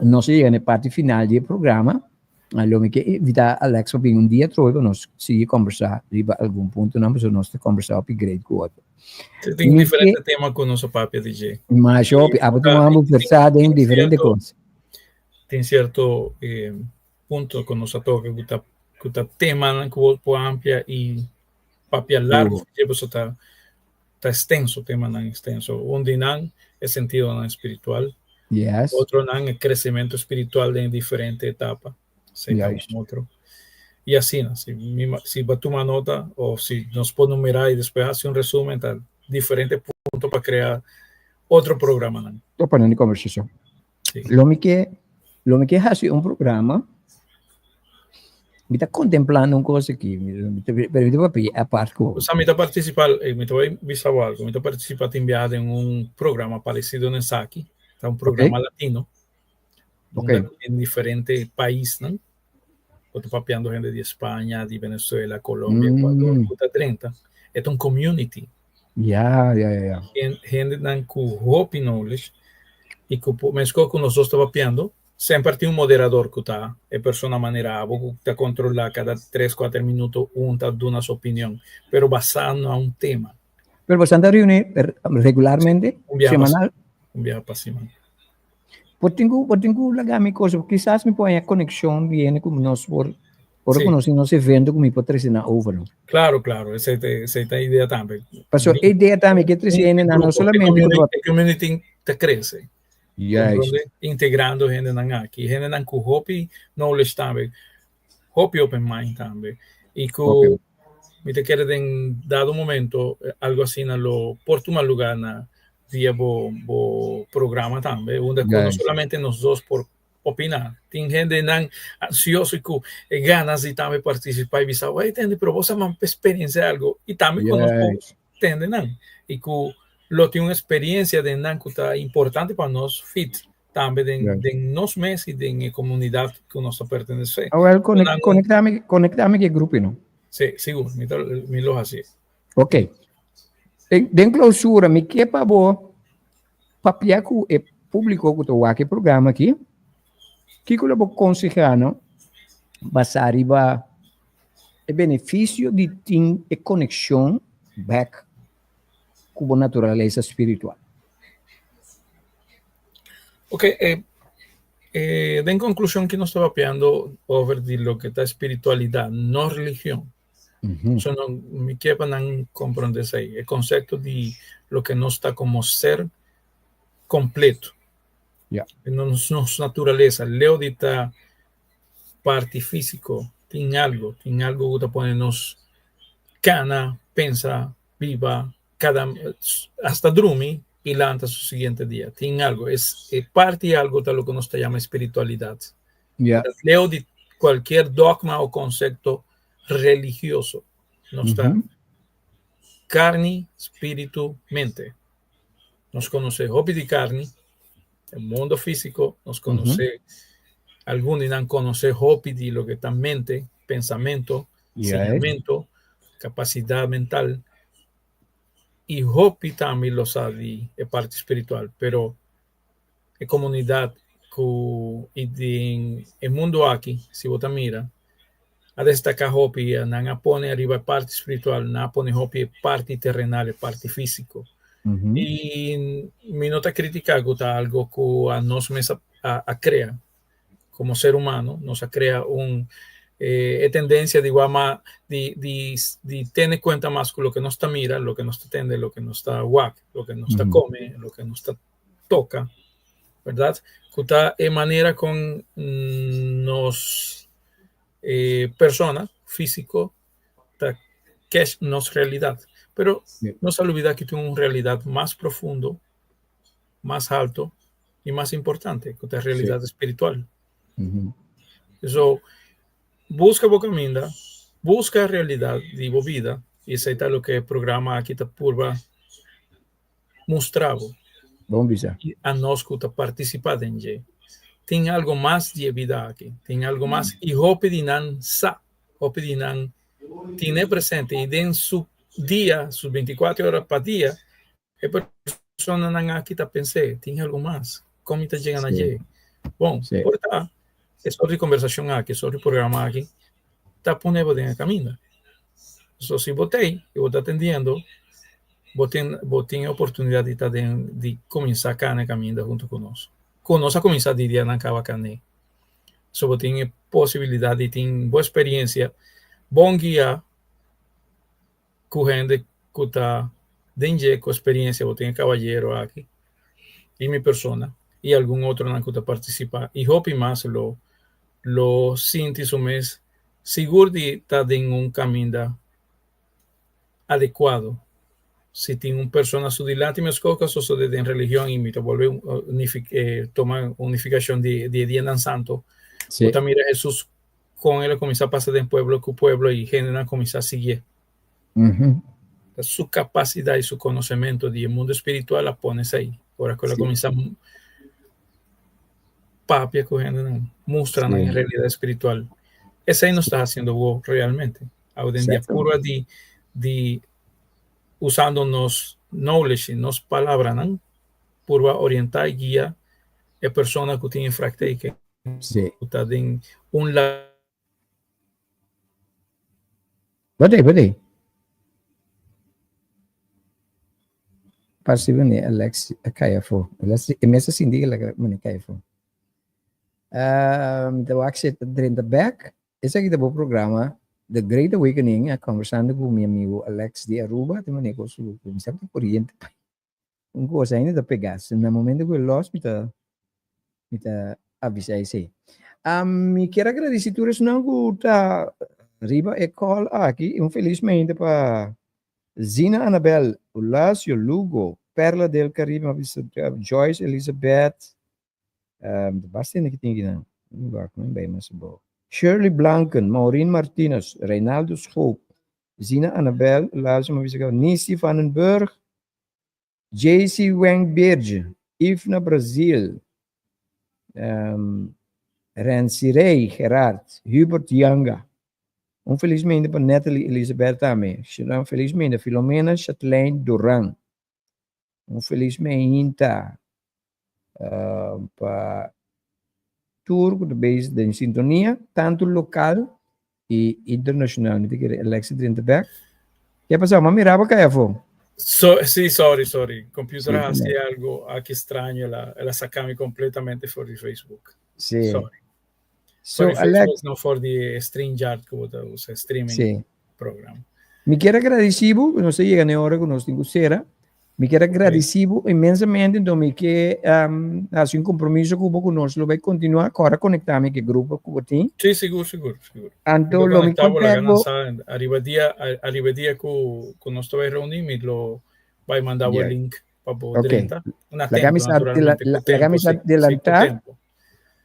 Nos a yega na e parti final di e programa. Ah, lo mi ke invitá Alex pa bin un dia atrobe pa nos sigui kombersá riba algun puntonan pasobra nos ta kombersá hopi great ku otro. Te tin Mi diferente ke tema ku nos a papia di dje. masha hopi, abo ta wou versá den diferente kos. Tin sierto eh, punto ku nos a toka ku ta ku ta temanan ku bo por amplia i papia largu Duro. dje pasobra ta ta extenso temanan extenso. Un di nan e sentidonan spiritual, Yes. otronan e kresementu spiritual den diferente etapa, esei ta Juist. un otro. I asina, si mi si bo tuma nota o si nos por numerá i despues hasi un resumen ta diferente punto pa krea otro programanan. Topanan di kombersashon. Sí. Lo mi ke, lo mi ke hasi un programa. Mi ta kontemplando un kos aki, mi ta pero mi ta papia apart ku. Osea, mi ta partisipá, mi ta bai bisa bo algu, mi ta partisipá tin biaha den un programa paresido na esaki, ta un programa latino, Ok. unda tin diferente paisnan, bo ta papiando hende di España, di Venezuela, Colombia, Ecuador, ku ta drenta. E ta un community. Ya, ya, ya, ya. Hendenan ku hopi knowledge i ku por, meskos ku nos dos ta papiando, semper tin un moderador ku ta e persona manera abo ku ta kontrolá kada tres, kuater minuto un ta duna su opinion, pero basá na un tema. Pero boso ta reuní regularmente? Un biaha pa Semanal? Un biaha pa siman. Bo tin ku, bo tin ku laga mi kos, kisas mi por haña konekshon di hende ku nos por, ora Sí. ku nos tin nos evento ku mi por trese nan over no. Claro, claro, esei ta, esei ta idea tambe. Paso e idea tambe ke trese hende nan no E solamente ku community, e community ta krese. Juist. Comprende? Integrando hendenan aki, hendenan ku hopi knowledge tambe, hopi open mind tambe. I ku Hopi. mi ta kere den dado momento algo asina lo por tuma lugar na via bo bo programa tambe, unda ku no Juist. solamente nos dos por opiná. Tin hendenan ansioso i ku e ganas di tambe partisipá i bisa, "Wey tende, pero bo sa man experiencia algo." I tambe ku nos por Juist. tende nan i ku lo tin un experiencia den nan ku ta importante pa nos fit tambe den, Juist. den nos mes i den e komunidat ku nos ta pertenesé. Ah, wel, konek, Nan- konektá mi, konektá mi ku e grupo, no? Sí, sigur, mi ta, mi lo hasi. Ok. Den, den klousura, mi ke pa bo papia ku e públiko ku ta wak e programa aki. Kiko lo bo konsehá no basá riba. E benefisio di tin e konekshon bèk ku bo naturalesa spiritual. Ok, e, e, den konklushon ki nos ta papiando over di loke ta spiritualidat, no religion. So no, mi ke pa nan komprondé esei, e konsepto di loke nos ta komo ser kompleto. Nos, nos naturalesa, leu di ta parti físiko, tin algo, tin algo ku ta pone nos kana, pensa, biba, kada, hasta drumi i lanta su siguiente dia. Tin algo, es, e parti algo ta loke nos ta yama espiritualidat. Leu di kualkier dogma o konsepto religioso. Nos ta karni, spiritu, mente. Nos konosé hopi di karni, e mundo físiko, nos konosé, algun di nan konosé hopi di loke ta mente, pensamentu, siñamentu, kapasidat mental, i hopi tambe lo sa di e parti spiritual, pero e komunidat ku i den e mundu aki, si bo ta mira, a destaká hopi, nan a pone ariba e parti spiritual, nan a pone hopi e parti terenal, e parti físiko. I mi no ta kritiká ku ta algo ku a nos mes a, a krea komo ser humano, nos a krea un e tendensia di wak di, di, di tene kuenta mas ku loke nos ta mira, loke nos ta tende, loke nos ta wak, loke nos ta kome, loke nos ta toka, bèrdat? Ku ta e manera kon nos e persona físiko ta kesh nos realidat. Pero nos a lubidá ku tin un realidat mas profundo, mas alto i mas importante, ku ta e realidat espiritual. So, buska bo kaminda, buska e realidat di bo bida, i esei ta loke e programa aki ta purba mustra bo. Bon bisa. I anos ku ta partisipá den dje. Tin algo mas di e bida aki. Tin algo mas i hopi di nan sa, hopi di nan tine presente i den su dia, su bintikuater ora pa dia, e personanan aki ta pens'é, tin algo mas, kon mi ta yega na dje? Bon, por ta e sort di kombersashon aki, e sort di programa aki ta pone bo den e kaminda. So si bo t'ei i bo ta atendiendo, bo tin bo tin e oportunidat di ta den di kuminsá kana e kaminda huntu ku nos. Ku nos a kuminsá di dia nan kaba kan'é. So bo tin e posibilidat di tin bo eksperiensia bon guiá ku hende ku ta den dje ku eksperiensia. Bo tin e kabayero aki i mi persona i algun otronan ku ta partisipá i hopi mas lo lo sinti su mes sigur di ta den un kaminda adekuado. Si tin un persona su dilanti meskos ku a sosodé den religion i mi ta bolbe tuma un nifikashon di e dianan santu, bo ta mira Hesus kon el a kuminsá pasa den pueblo ku pueblo i hendenan kuminsá siguié. Su kapasidat i su konosementu di e mundu spiritual a pone esei. Ora ku el a kuminsá papia ku hendenan, mustra nan e realidat spiritual. Esei nos ta hasiendo awor realmente. Awendia purba di di usando nos knowledge i nos palabranan purba orientá i guia e persona ku tin e vraagteken ku ta den un la. Botei, botei. Parse mane Alex a kai afó. E mes a sinti ku el a mane kai afó. Mi ta wak si e ta drenta bèk. Esaki ta bo programa The Great Awakening, a conversando cu mi amigo Alex di Aruba, te manera cu su mi sa cu coriente pai. Un cosa ainda ta pega, so na momento cu e los mi ta mi ta avisa esey. Um, mi kier agradeci tur esnan cu ta riba e call aki, un feliz mente pa Zina Anabel, Horacio Lugo, Perla del Caribe, Joyce Elizabeth, Um, basta hende ki tin kinan. Wak, mi bai mas abou. Shirley Blanken, Maureen Martinez, Reinaldo Schoop, Zina Annabel, Lazio Mabisaka, Nisi Vandenberg, JC Wengberge, Ifna Brazil, um, Renzi Rey, Gerard, Hubert Yanga. Un felizmente pa Natalie Elizabeth tambe. Un felizmente Filomena Chatelain Duran. Un felis meinta pa tur ku ta bezig den sintonia, tantu lokal. I internacional mi ta kere Alexi drenta bek. Ke a pasá? M'a mira bo kai afó. So, sí, sorry, sorry. Computer a hasi algo aki straño, el a, el a saca mi completamente for di Facebook. Sí. Sorry. So, For di Alex, Facebook, no for di StreamYard ku bo ta usa, streaming sí. program. Mi kier a gradisí bo, ku nos a yega na e ora ku nos tin ku sera. Mi kier a gradisí bo inmensamente, enton mi ke hasi un kompromiso ku bo ku nos lo bai kontinuá kòrda konektá mi ku e grupo ku bo tin. Sí, sigur, sigur, sigur. Anto lo mi konektá bo, laga kontak nan bo. sa ariba dia, ariba dia ku ku nos ta bai reuní mi lo bai manda bo e link pa bo drenta. Na Laga tempu, mi sa naturalmente, ku laga tempu, mi sa sí, sí, ku delantá tempu.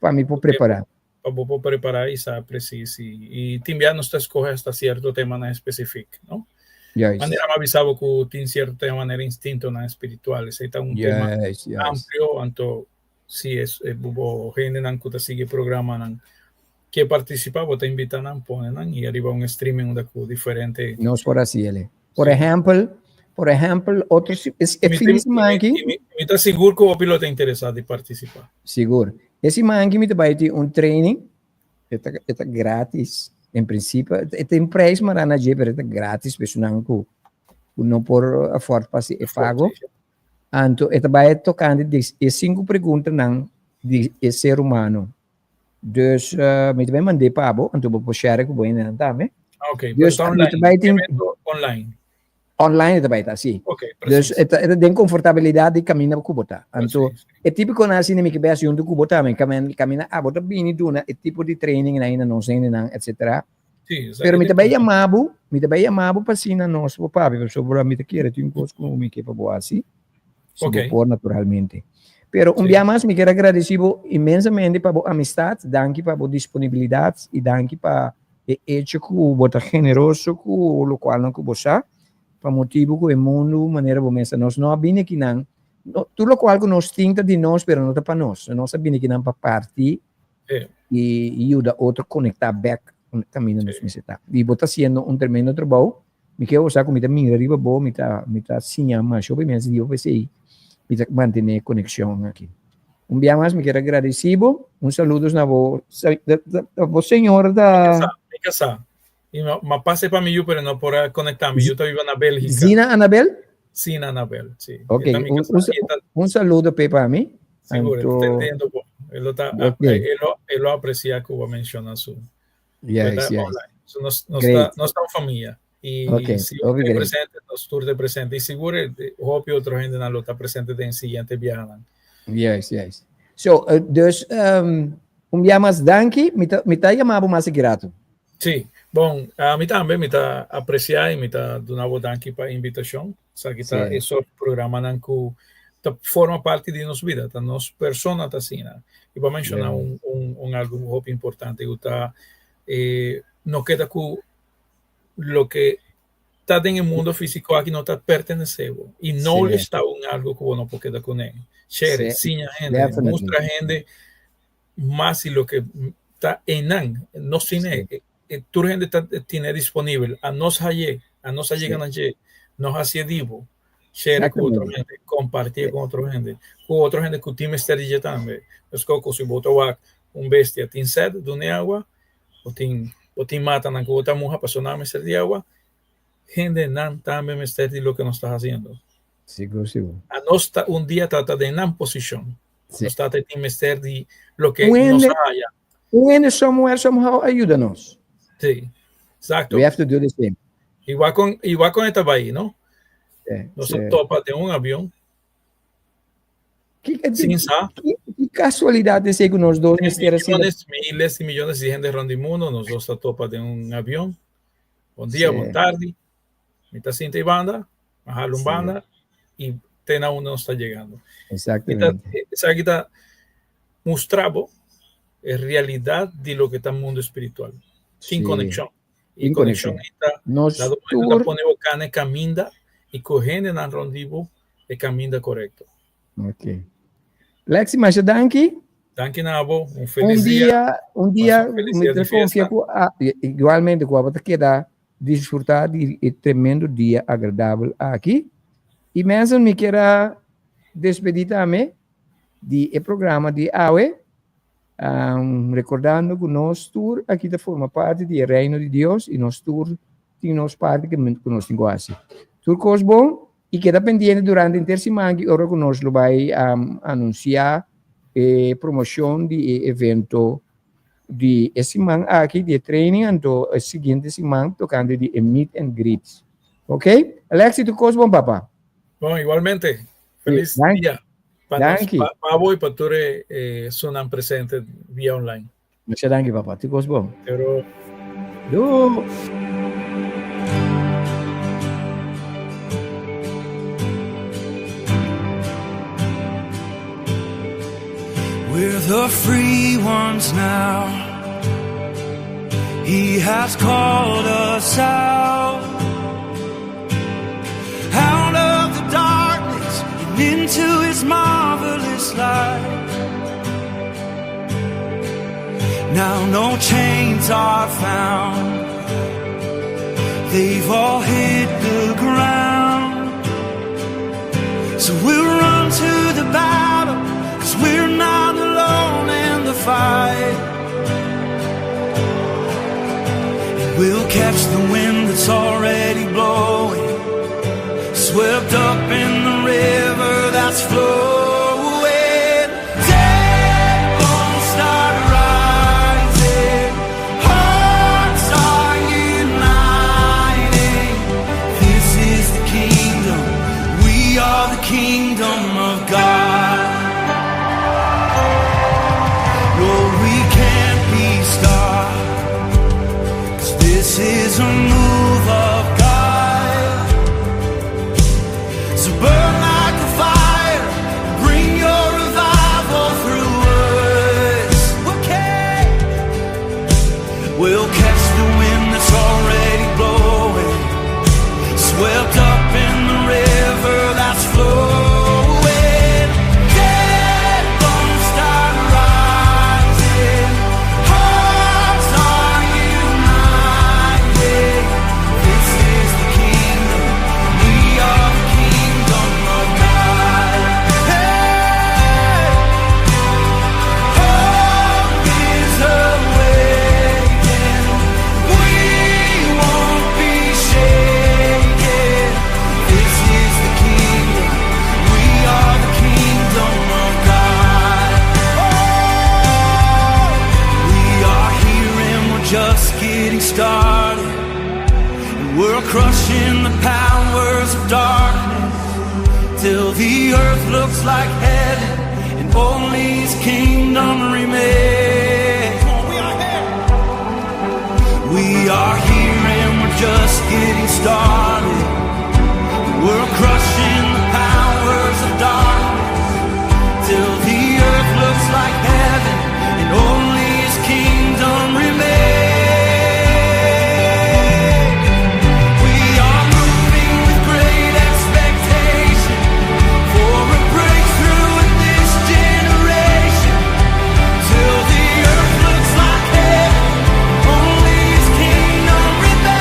pa mi por Ku tempu. prepará. Pa bo por prepará i sa presis i i tin bia nos ta skohe hasta sierto temanan espesifik, no? Juist. Manera mi a bisa bo ku tin sierto tema manera instintonan espiritual, esei ta un tema Juist, juist. amplio, anto si es e bo bo hendenan ku ta sigui e programanan ke partisipá bo ta invitá nan, pone nan i ariba un streaming unda ku diferente Nos por hasi ele. Por Sí. ehèmpel, por ehèmpel otro si es e Mi fin ta di siman aki. mi mi ta sigur ku hopi lo ta interesá di partisipá. Sigur. E siman aki mi ta bai tin un training, e ta e ta gratis en prinsipio, e tin prijs mará na dje pero e ta gratis pa esunnan ku ku no por afòrt pa hasi e pago. Anto e ta bai tokante di e sinku preguntanan di e ser humano. Dus mi ta bai mand'é pa bo, anto bo por share ku bo hendenan tambe. Ok, Dus pero ta mi ta online, bai tin evento online. Online e ta bai ta, si. Ok, Dus precies. e ta, e ta den komfortabilidat di kaminda ku bo ta. Anto Precies. e típikonan asina mi ke bai hasi huntu ku bo tambe, kamin kaminda abo ta bini duna e tipo di training nan na nos hendenan etcetera. Sí, esaki Pero mi ta ta bai importante. yama bo, mi ta bai yama bo pa asina nos por papia, pasobra mi ta kere tin un kos ku mi ke pa bo hasi, si bo Ok. por naturalmente. Pero un Sí. bia mas mi kier a gradisí bo inmensamente pa bo amistat, danki pa bo disponibilidat i danki pa E echo ku bo ta generoso ku lokualnan ku bo sa, pa motibu ku e mundu manera bo mester. Nos no a bini akinan, no, tur lokual ku nos tin ta di nos, pero no ta pa nos. Nos a bini akinan pa parti i yuda otro konektá bèk kaminda nos mester ta. I bo ta hasiendo un tremendo trabou. Mi ke osa ku mi ta mira riba bo, mi ta mi ta siña masha hopi mester di bo p'esei mi ta mantené konekshon aki. Un bia mas mi kier a gradisí bo, un saludos na bo bo señor ta. Mi kasá, mi kasá. I m'a pasa pa mi yu pero no por a konektá. Mi yu ta biba na Bélgika. Zina Anabel? Zina Anabel, si. Ok, un saludo p'e pa mi. Sigur, e ta tendendo bo. E lo ta, e lo apresiá ku bo a menshoná su. Yes, yes. Online. So nos, nos, ta, nos ta un familia. Y okay. si okay, presente, nos tur te presente. Y seguro, eh, hopi otro gente nan lo ta presente den siguiente viaje. Yes, yes. So, uh, dus, um, un dia mas danki, mi ta, mi ta llamabo mas grato. Sí, bon, a mi tambe, mi ta aprecia y mi ta dunabo danki pa invitacion. Sa ki ta Sí. e soort programanan ku ta forma parti di nos bida, ta nos persona ta asina. I bo a menshoná Yeah. un, un, un algu hopi importante ku ta eh, no keda ku loke ta den e mundo físiko aki no ta pertenesé bo. I Sí. knowledge ta un algu ku bo no por keda kuné. Share, Sí, siña hende, definitely. mustra hende mas di loke ta einan. Nos tine, Sí. e tur hende ta tine disponibel. A nos haye, a nos a yega Sí. na dje, nos hacié di bo. Share ku otro Exactamente. hende, kompartié ku otro hende, ku otro hende ku tin mester di dje tambe. Meskos ku si bo ta wak un bestia tin sèt, dun'é awa, bo tin bo tin matanan ku bo ta muha pasobra nan mester di awa, hendenan tambe mester di loke nos ta hasiendo. Sigur, sigur. A nos ta un dia ta ta den nan posishon. Sí. Nos ta ta tin mester di loke Un nos hende, haya. un hende somewhere somehow a yuda nos. Sí, exacto. We have to do the same. Igual con, igual con esta bahía, ¿no? Sí, Nos sí. topa den un avión. Ki, ki, Sin sa. ki, ki casualidad esei ku nos dos mester asina. Millones, miles y millones de gente rond di mundo, nos dos ta topa den un avión. Bon dia, Sí. bon tardi. Mi ta sinta e banda, a jala un Sí. banda y te na unda nos ta llegando. Exactamente. Esaki ta mustra bo e realidad di loke ta mundo espiritual. Sin Sí. conexión. Y Sin conexión conexión. ta, Nos dado momento ta tur pone bo cana e caminda y cu hendenan rond di bo e caminda corecto. Ok. Lexi, masha danki. Danki na abo. Un feliz Un dia. dia, un dia, Pasa un feliz mi dia ta di fiesta. confia cu a, igualmente cu abo ta keda disfruta di e tremendo dia agradabel aki. Y mensen, mi kier a despedi tambe di e programa di awe. Um, recordando ku nos tur aki ta forma parti di e reino di Dios i nos tur tin nos parti ku nos tin ku hasi. Tur kos bon i keda pendiente durante henter siman ki ora ku nos lo bai um, anunsiá e promoshon di e evento di e siman aki di e training anto e siguiente siman tokante di e meet and greets. Ok? Alexi, tur kos bon papa? Bon, igualmente. Feliz dia. Pa Danki. Pa, pa bo i pa tur e eh, esnan presente via online. Masha danki papa. Tur kos bon. Pero Doei. We're the free ones now. He has called us out. Out of the darkness and into his marvelous light. Now no chains are found. They've all hit the ground. So we'll run to the battle, cause we're not alone in the fight. And we'll catch the wind that's already blowing, swept up in the river that's flowing. Dead bones start rising, hearts are uniting. This is the kingdom, we are the kingdom of God. No, we can't be stopped. 'Cause this is a move of God. So burn like a fire, bring your revival through us. Okay. We'll catch the wind that's already blowing, swept up in the river that's flowing. Dead bones start rising, hearts are united. This is the kingdom, we are the kingdom of God. Hey! Hope is awakened. We won't be shaken. This is the kingdom. We are the kingdom of God. Oh, we are here and we're just getting started. And we're crushing the powers of darkness till the earth looks like heaven and only His kingdom remains. Come on, we are here. We are here and we're just getting started. We're crushing the powers of darkness till the earth looks like heaven and only His kingdom remains. We are moving with great expectation for a breakthrough in this generation. Till the earth looks like heaven, only His kingdom remains.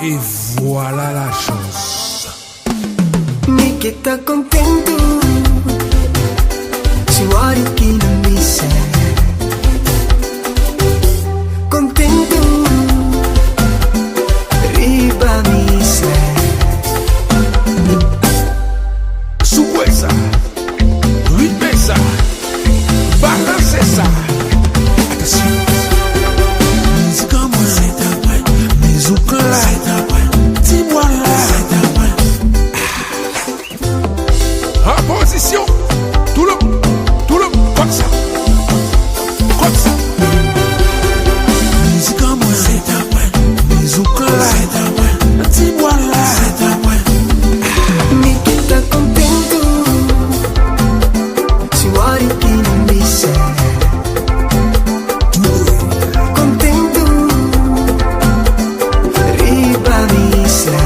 Et voilà la chose. Mi ke ta kontentu Si wari ki na misa Kontentu Riba misa Souwe sa, ritme sa, balanse sa. Atansyon. Mizik an mwen, se ta mwen. Mizik la, se ta mwen. Ti bwa la, se ta mwen. An pozisyon, tou le moun, tou le moun, kòm sa, kòm sa. Mizik an mwen, se ta mwen. Mizik la, se ta mwen. Ti bwa la, se ta mwen. Mi ke ta kontentu Si wari ki na misa Kontentu Riba misa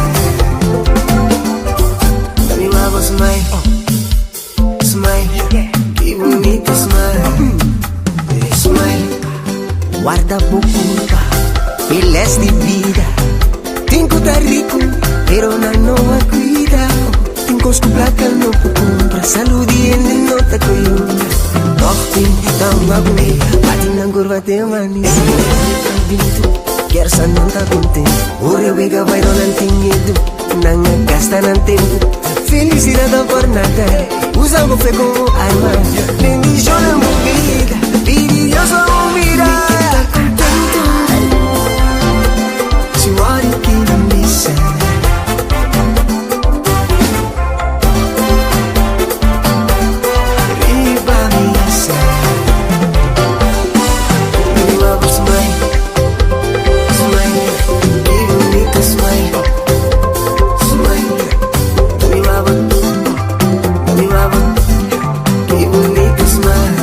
Mi wabo smile Smile Ki bunita smile Smile Warda bo kurpa E les di bida Tin ku ta riku Pero nan no a kuida Tin kos ku plaka no por kumpra Salú di hende no ta koyunta Tòg tin ta hunga kuné Bati nan kurpa te amanesé Kersa nan ta kontentu Ora wega bai dor nan tin miedu Nan a gasta nan tempu Felisidat ta por nada Usa bo fe komo arma Bendishona bo bida Pidi Dios pa bo mira Mi ke ta kontentu Si wòrdu ki nan bisa. Riba misa. Riba bo smile, smile, ki bunita smile, smile. Riba bo, riba bo, ki bunita smile.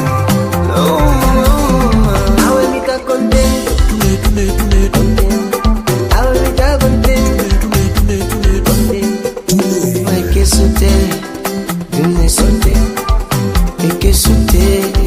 Oh, oh, awe mi ta kontentu, kontentu. Awe mi ta kontentu, kontentu. Mai ke sute, dune sute, e ke sute.